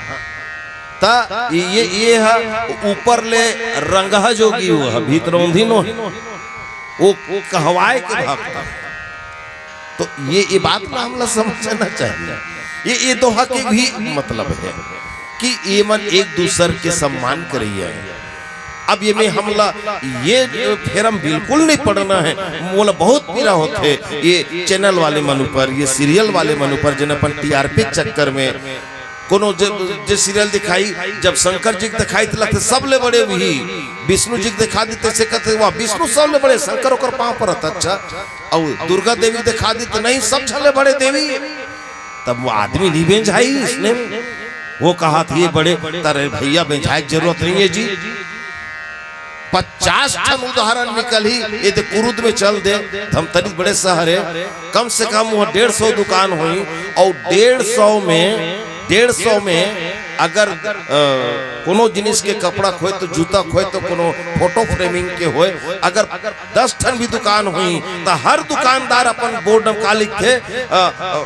त ये, ये ह ऊपर ले रंगहा जोगी, वो ह भीतरौंधी नो है, वो कहवाए के भक्त है। तो ये, ये बात ला हमला समझना चाहिए। ये, ये दोहा के भी मतलब है कि ये मन एक दूसर के सम्मान करइया है। अब ये में हमला ये फेरम बिल्कुल नहीं पड़ना है। मोला बहुत पीरा होथे ये चैनल वाले मन ऊपर, ये सीरियल वाले मन ऊपर, जेन अपन टीआरपी चक्कर में कोनो जे, जे सीरियल दिखाई, जब शंकर जी के दिखाई त लगथे सबले बड़े वही, विष्णु जी के दिखा देथे से कहथे वाह विष्णु सबले बड़े, शंकर ओकर पाँव परत, अच्छा, अउ दुर्गा देवी के दिखा दी त नहीं, सब झन ले बड़े देवी। तब वो आदमी नहीं बेंझाई इसने, वो कहा था ये बड़े, तारे भैया बेंझाए के जरूरत नहीं है जी। पचास ठन उदाहरण निकलही, ये दे कुरुद में चल दे, धमतरी बड़े शहर है, कम से कम वो डेढ़ सौ दुकान होही, अउ डेढ़ सौ में, डेढ़ सौ में अगर, अ, कोनो जिनिस के कपड़ा खोए तो जूता खोए तो कोनो फोटो फ्रेमिंग के होए, अगर दस ठन भी दुकान होही, त हर दुकानदार अपन बोर्ड में का लिखथे, अ, अ,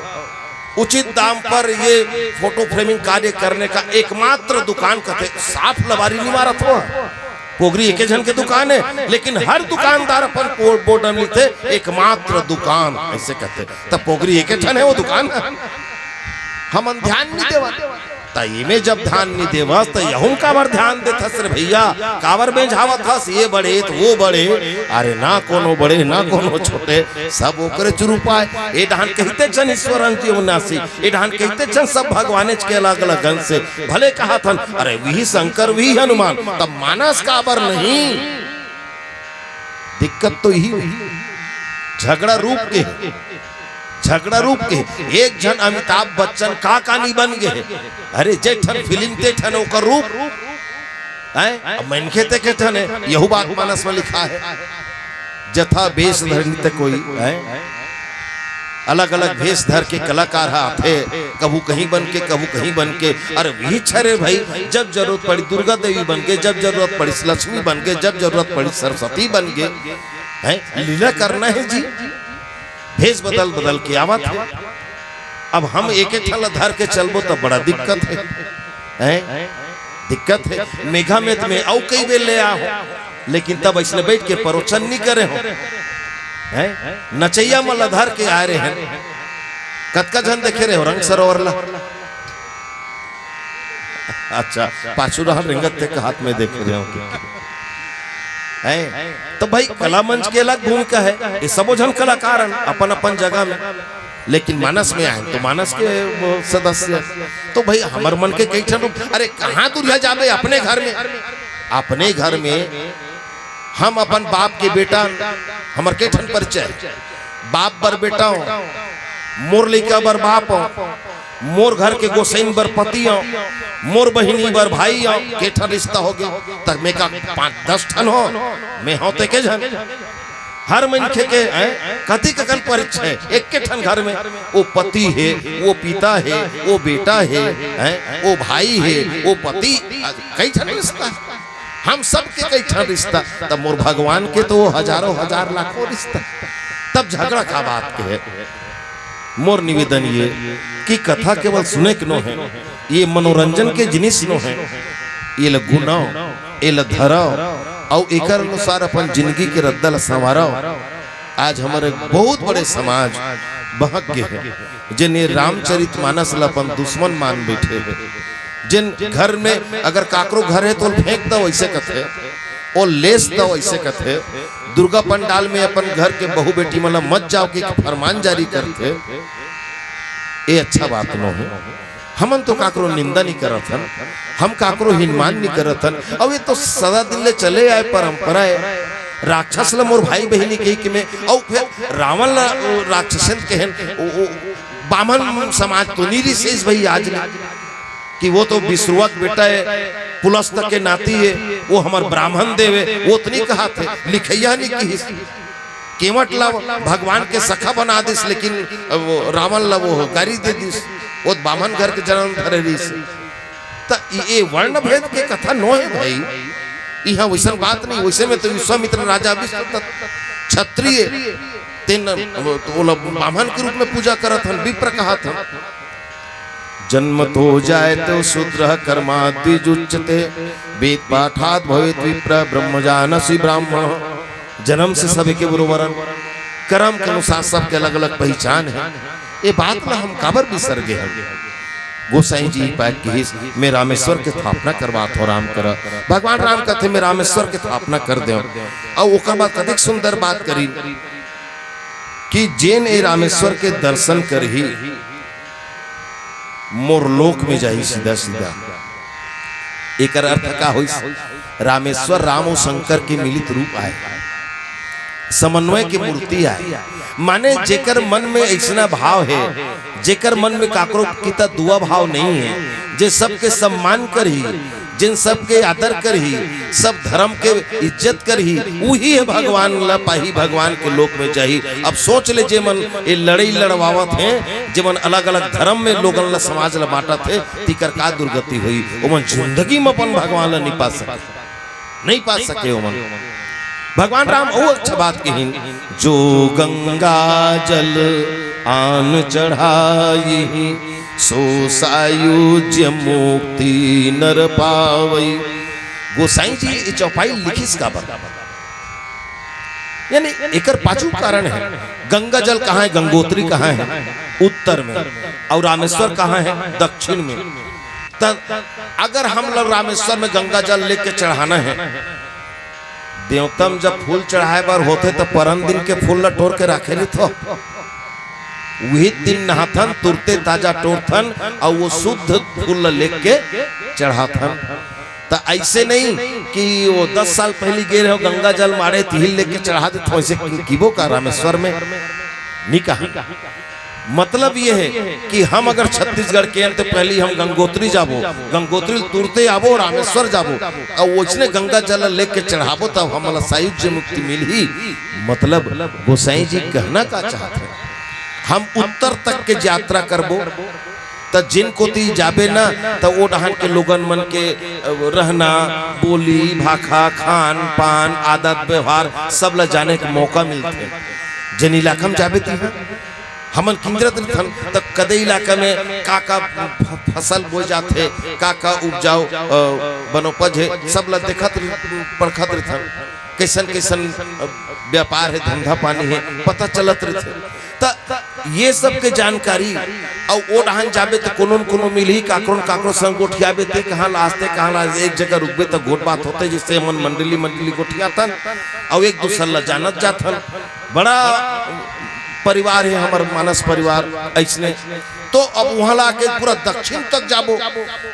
उचित दाम पर ये फोटो फ्रेमिंग कार्य करने का एकमात्र दुकान कथे। साफ लबारी नहीं मारत हो, पोगरी एके झन के दुकान है, लेकिन हर दुकानदार अपन बो-, बोर्ड में लिखथे एकमात्र दुकान, ऐसे कहथे। तब पोगरी एके ठन है वो दुकान, हमन ध्यान नहीं देवा। त इमे जब ध्यान नहीं देवस त यहूं काबर ध्यान देथस रे भैया? काबर बेंझावत हस? ये बड़े त वो बड़े, अरे ना कोनो बड़े ना कोनो छोटे, सब ओकरे चुरुपाए। ए डहान कहिते चन ईश्वर अंश जीव नासी, ए डहान कहिते चन सब भगवानेच के अलग अलग अंश से। भले कहाथन अरे वही शंकर वही हनुमान, तब मानस काबर नहीं? दिक्कत तो यही है। झगड़ा रूप के है, झगड़ा रूप के है। एक झन अमिताभ बच्चन का कानी बन गए, अरे जे ठन फिल्म ते ठन ओकर रूप है। अब मनखे ते के ठन है, यहू बात मानस में लिखा है, जथा वेश धरनी ते कोई है। अलग-अलग भेष धर के कलाकार ह आथे, कभू कहीं बन के, कभू कहीं बन के। अरे वही छरे भाई, जब जरूरत पड़ी दुर्गा देवी बन के, जब जरूरत पड़ी लक्ष्मी बन के, जब जरूरत पड़ी सरस्वती बन के, हैं? लीला करना है जी, भेष बदल बदल के आवत है। अब हम एक एक ठन ला धर के चलबो त बड़ा दिक्कत है, हैं? दिक्कत है। मेघा में त में अउ कई बेर ले आहो, लेकिन तब अइसने बैठ के परोचन नहीं करे हो, हैं? नचैया मन ला धर के आए रहे हैं। कतका झन देखे रहे हो रंग सरोवर ला? अच्छा, पाछू रहन रेंगत ते के हाथ में देखे रहे हो। हैं? तो भाई कला मंच के अलग भूमिका है, ये सबो झन कलाकार हन अपन अपन जगह में, लेकिन मानस में आए तो मानस के वो सदस्य। तो भाई हमर मन के कई ठन रूप, अरे कहाँ दुरिहा जाबे अपने घर में, अपने घर में हम अपन बाप के बेटा, हमर के ठन परिचय, बाप बर बेटा हो, मोर लइका बर बाप हो, मोर घर के गोसैन बर पति हो, मोर बहिनी बर भाई हो, के ठन रिश्ता हो गए, तब में का पाँच दस ठन हो, में हो ते के झन। हर मनखे के, हैं, कतिक अकन परिचय, एक के ठन घर में, वो पति है, वो पिता है, वो बेटा है, हैं, वो भाई है, वो पति, कई ठन रिश्ता है। हम सब के कई ठन रिश्ता, तब मोर भगवान के तो वो हजारों हजार लाखों रिश्ता, तब झगड़ा का बात के है। मोर निवेदन ये कि कथा केवल सुने के नो है, ये मनोरंजन के जिनिस नो है, ये ल गुनाव, ये ल धराव, अउ एकर अनुसार अपन जिंदगी के रद्दा ल संवारव। आज हमर एक बहुत बड़े समाज बहक गे हे, जेन ये रामचरित मानस ल अपन दुश्मन मान बैठे हे, जेन घर में अगर काकरो घर हे तो फेंक दो, वैसे कथे। ओ लेस त वइसे कथे, दुर्गा पंडाल में अपन घर के बहू बेटी मन ला मत जाव के फरमान जारी करथे। ए अच्छा बात नो हे। हमन तो काकरो निंदा नहीं करत हन, हम काकरो हिनमान नहीं करत हन। अउ ये तो सदा दिन ले चले आए परंपरा हे। राक्षस ला मोर भाई बहिनी कहि के में, अउ फिर रावण ला राक्षसन कहेन, ओ, ओ, बामन समाज तो नहीं रिहिस भाई आज ले, कि वो तो विश्रुवा के बेटा हे, पुलस्त के नाती हे, वो हमर ब्राह्मण देव हे, वो तो नहीं कहाथे, लिखइया नहीं किहिस। केवट ला भगवान के सखा बना दिस, लेकिन वो रावण ला वो गारी दे दिस, वो बामन घर के जन्म धरे रिहिस। त ये वर्ण भेद के कथा नो हे भाई, इहाँ वइसन बात नहीं। वइसे में तो विश्वामित्र राजा विश्व त-, क्षत्रिय, तेन ओला बामन के रूप में पूजा करत हन, विप्र कहात हन। जन्म तो जायत शूद्र कर्मा द्विज उच्यते, वेद पाठात भवेत विप्र ब्रह्म जानसि ब्राह्मण। जन्म से सबके बरोबर हन, कर्म के अनुसार सबके अलग-अलग पहिचान हे। ये बात ला हम काबर बिसर गे हन? गोसाई जी पाय किहिस, "मैं रामेश्वर के स्थापना करवात हौं, राम करा।" भगवान राम कथे, "मैं रामेश्वर के स्थापना कर देव।" अउ ओकर बाद कतेक सुंदर बात करिन कि जेन ए रामेश्वर के दर्शन करही, मोर लोक में जाही सीधा सीधा। एकर अर्थ का होइस? रामेश्वर राम अउ शंकर के मिलित रूप आय, समन्वय के मूर्ति आय। माने जेकर मन में अइसना भाव हे, जेकर मन में काकरो किता दुआ भाव नहीं हे, जे सबके सम्मान करही, जेन सबके आदर करही, सब धर्म के इज्जत करही, उही हे भगवान ला पाही, भगवान के लोक में जाही। अब सोच ले, जे मन ये लड़ई लड़वावत हे, जे मन अलग-अलग धर्म में लोगन ला, समाज ला बांटत हे, तिकर का दुर्गति होही। ओमन जिंदगी में अपन भगवान ला नहीं पा सके, नहीं पा सके ओमन। भगवान राम अउ अच्छा बात कहिन, "जो गंगा जल आन चढ़ाई, सो सायुज्य मुक्ति नर पावई।" गोसाई जी ये चौपाई लिखिस काबर? यानी एकर पाछू कारण हे, गंगा जल कहाँ हे, गंगोत्री कहाँ हे? उत्तर में। अउ रामेश्वर कहाँ हे? दक्षिण में। त अगर हम लोग रामेश्वर में गंगा जल लेके चढ़ाना हे, देवता म जब फूल चढ़ाए बर होथे, त परन दिन के फूल ल टोर के राखे रहिथो। उही दिन नहाथन, तुरते ताजा टोरथन, अउ वो शुद्ध फूल ल लेके चढ़ाथन। त अइसे नहीं कि वो दस साल पहिली गे रहे हो, गंगा जल माड़े, तिही ल लेके चढ़ा देथो, अइसे किबो का रामेश्वर में? नहीं कहा। मतलब ये हे कि हम अगर छत्तीसगढ़ के हन, त पहिली हम गंगोत्री जाबो, गंगोत्री ल तुरते आबो, रामेश्वर जाबो, अउ ओइसने गंगा जल लेके चढ़ाबो, तब हमला सायुज्य मुक्ति मिलही। मतलब गोसाई जी कहना का चाहत हे, हम उत्तर तक के यात्रा करबो, त जिन कोती जाबे ना, त ओ डहान के लोगन मन के, अ, रहना, बोली, भाखा, खान, पान, आदत, व्यवहार, सब ला जाने के मौका मिलथे। जेन इलाका में जाबे, तिहा हमन किंजरत रहिथन, त कदे इलाका में का-का फ-, फसल बोए जाथे, का-का उपजाऊ, अ, बनोपज हे, सब ला देखत रह-, परखत रहिथन। कइसन-कइसन, अ, व्यापार हे, धंधा पानी हे, पता चलत रहिथे। त ये सब के जानकारी, अउ ओ डहान जाबे त कोनो न कोनो मिलही, काकरो न काकरो संग गोठियाबे, ते कहाँ ला आस, ते कहाँ ला आस, एक जगह रुकबे त गोठ बात होथे, जइसे हमन मंडली, मंडली गोठियाथन, अउ एक दूसर ला जानत जाथन। बड़ा परिवार हे हमर मानस परिवार, अइसने। तो अब उहाँ ला आके पूरा दक्षिण तक जाबो,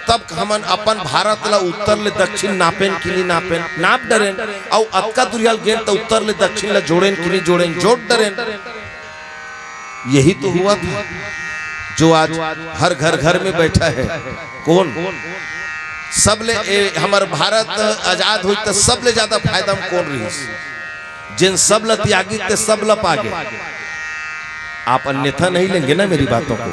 तब हमन अपन भारत ला उत्तर ले दक्षिण नापेन कि नहीं नापेन, नाप डरेन। अउ अतका दुरिहा ल गेन त उत्तर ले दक्षिण ला जोड़ेन कि नहीं जोड़ेन, जोड़ डरेन। यही तो हुआ था, जो आज हर घर घर में बैठा है। कौन? सब ले, ए, हमर भारत आजाद होई त सब ले ज्यादा फायदा में कौन रहिस? जेन सब ल त्यागिस ते सब ल पागे। आप अन्यथा नहीं लेंगे ना मेरी बातों को।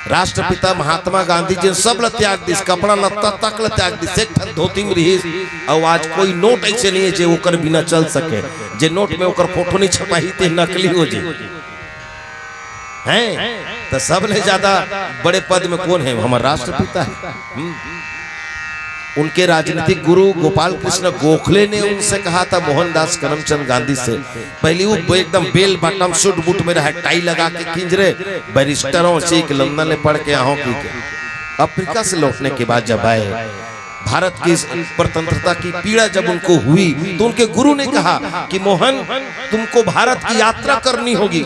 राष्ट्रपिता महात्मा गांधी जेन सब ल त्याग दिस, कपड़ा लत्ता तक ल त्याग दिस, एक ठन धोती में रिहिस, अउ आज कोई नोट ऐसे नहीं है जे ओकर बिना चल सके, जे नोट में ओकर फोटो नहीं छपाही ते नकली हो जे। हैं? त सबले ज्यादा बड़े पद में कौन है? हमर राष्ट्रपिता है। हम्म। उनके राजनीतिक गुरु गोपाल कृष्ण गोखले ने उनसे कहा था, मोहनदास करमचंद गांधी से, पहली वो एकदम बेल बॉटम सूट बूट में रहा, टाई लगा के किंजरे, बैरिस्टर हो, सीख लंदन ले पढ़ के आहो की के। अफ्रीका से लौटने के बाद जब आए, भारत की इस स्वतंत्रता की पीड़ा जब उनको हुई, तो उनके गुरु ने कहा कि मोहन, तुमको भारत की यात्रा करनी होगी।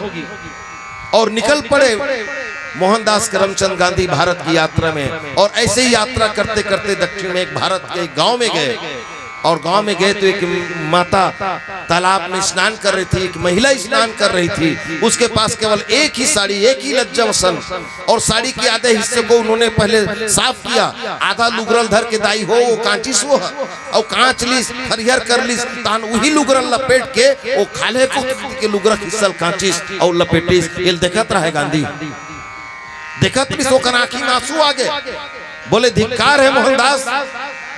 और निकल पड़े मोहनदास करमचंद गांधी भारत की यात्रा में। और ऐसे ही यात्रा करते करते दक्षिण में एक भारत के एक गांव में गए। और गांव में गए तो एक माता तालाब में स्नान कर रही थी, एक महिला स्नान कर रही थी। उसके पास केवल एक ही साड़ी, एक ही लज्जावसन, और साड़ी के आधे हिस्से को उन्होंने पहले साफ किया। आधा लुगरा ल धर के दाई हो, वो कांचिस वो ह, अउ कांच लिस, हरियर कर लिस, तहन उही लुगरा ल लपेट के वो खाल्हे कोती के लुगरा के हिस्सा ल कांचिस अउ लपेटिस। एल देखत रहे गांधी, देखत रहिस, ओकर आंखी में आंसू आ गे। बोले, धिक्कार है मोहनदास,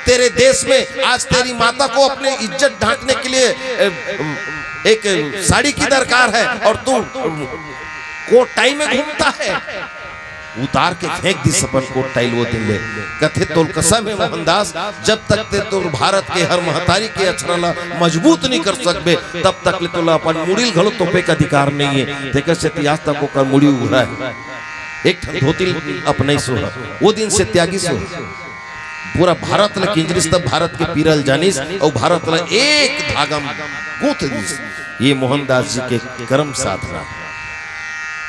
तेरे देश में आज तेरी माता को अपनी इज्जत ढांकने के लिए, ए, एक साड़ी की दरकार है और तू कोट टाई में घूमता है। उतार के फेंक दिस अपन कोट टाई ल वो दिन ले। कथे, तोल कसम है मोहनदास, जब तक ते तोर भारत के हर महतारी के अचरा ला मजबूत नहीं कर सकबे, तब तक ले तोला अपन मुड़ी ल घलो तोपे के अधिकार नहीं है। तेकर सेती आज तक ओकर मुड़ी उघरा है। एक ठन धोती ल अपनाइस हो, वो दिन से त्यागिस हो। पूरा भारत ल किंजरिस, तब भारत के पीरा ल जानिस, अउ भारत ल एक धागा म गूंथ दिस। ये मोहनदास जी के कर्म साधना।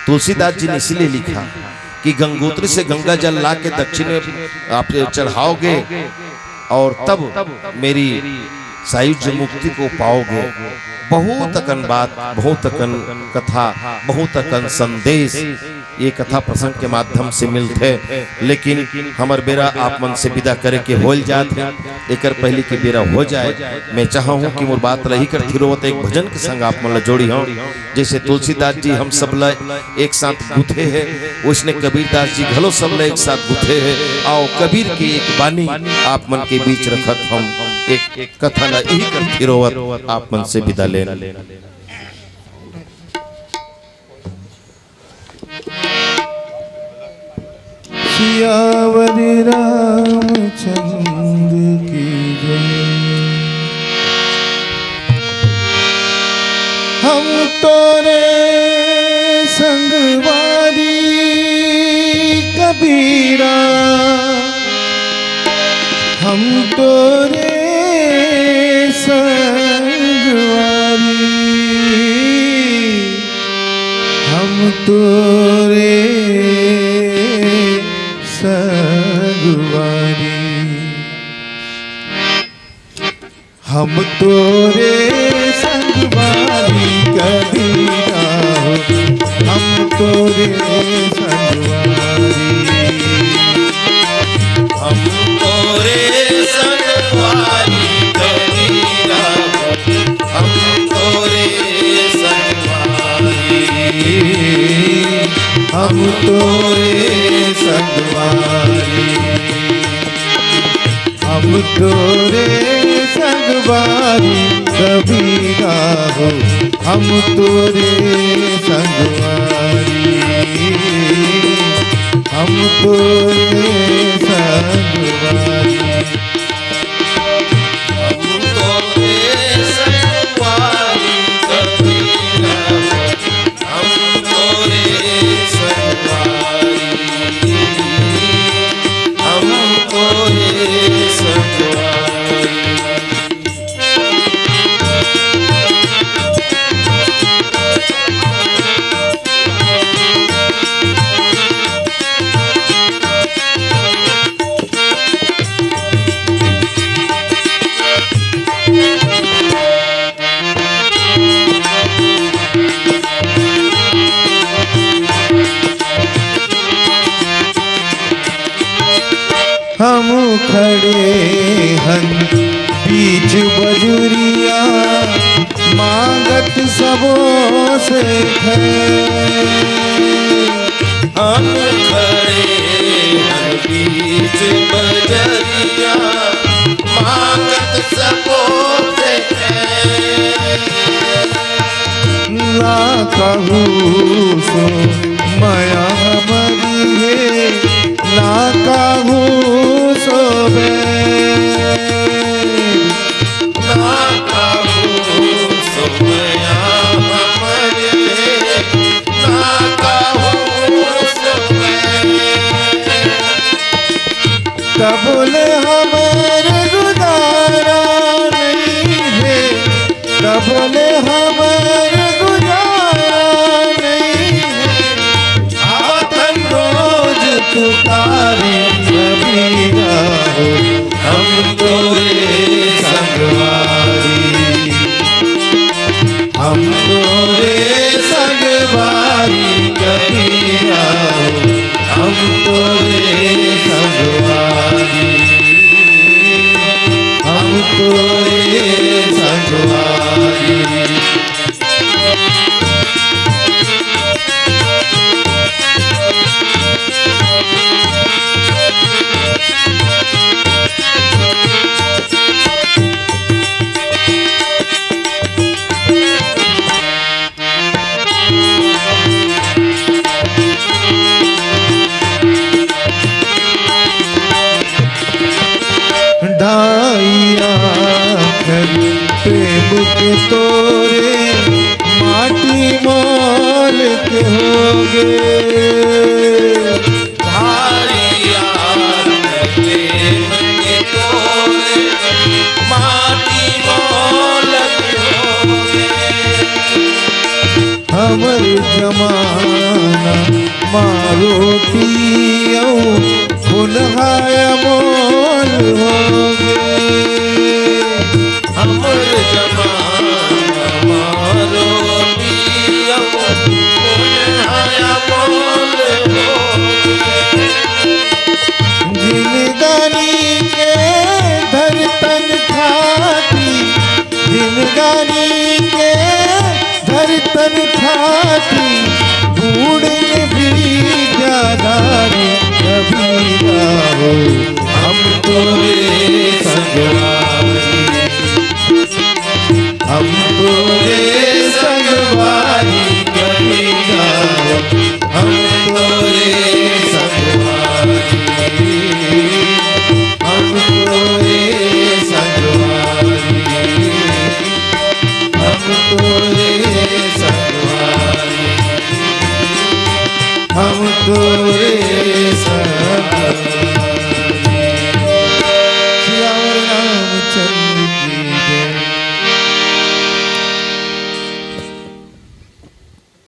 तुलसीदास जी ने इसीलिए लिखा कि गंगोत्री से गंगा जल ला के दक्षिण में आप चढ़ाओगे, और तब मेरी सायुज्य मुक्ति को पाओगे। बहुत अकन बात, बहुत अकन कथा, बहुत अकन संदेश ये कथा प्रसंग के माध्यम से मिलथे। लेकिन हमर बेरा आप मन से विदा करे के होल जात हे। एकर पहले के बेरा हो जाए, मैं चाहहूं कि मोर बात ल इही करथी रोवत एक भजन के संग आप मन ल जोड़ी हूं। जैसे तुलसीदास जी हम सब ल एक साथ गुथे हे, वैसने कबीरदास जी घलो सब ल एक साथ गुथे हे। आओ कबीर के एक बानी आप मन के बीच रखत हम एक कथा ल इही करथी रोवत आप मन से विदा लेन। सियावर रामचंद्र की जय। हम तोरे संगवारी कबीरा, हम तोरे संगवारी, हम तोरे संगवारी। हम तोरे संगवारी कबीरा हो, हम तोरे संगवारी। हम तोरे संगवारी कबीरा हो, हम तोरे संगवारी। हम तोरे संगवारी। हम तोरे संगवारी कबीरा हो, हम तोरे संगवारी, हम तोरे संगवारी। हम तोरे संगवारी कबीरा हो, हम तोरे संगवारी, हम तोरे संगवारी। हम खड़े हन बीच बजुरिया, मांगत सबो से खैर। हम खड़े हन बीच बजरिया, मांगत सबो से खैर। ना कहू सो मया हमरी हे, ना कहू सो बैर। ना कहू सो मया हमरी हे, ना कहू सो बैर। तब ले हमर तारी कबीरा हो, हम तोरे संगवारी। हम तोरे संगवारी कबीरा हो, हम तोरे संगवारी। हम तोरे संगवारी। ढाई आखर प्रेम के तोरे माटी मोल के होगे। ढाई आखर प्रेम के तोरे माटी मोल के होगे। हमर जमाना मा रोटी अउ फुलहा अमोल होगे। हमर जमाना मा रोटी अउ फुलहा अमोल होगे। जिनगानी के धरतन खाती, जिनगानी के धरतन खाती बूढ़न भी ज्यादा रे कबीरा हो। हम तोरे संगवारी, हम तोरे संगवारी कबीरा हो। हम तोरे संगवारी, हम तोरे संगवारी। हम तोरे संगवारी, हम तोरे संगवारी।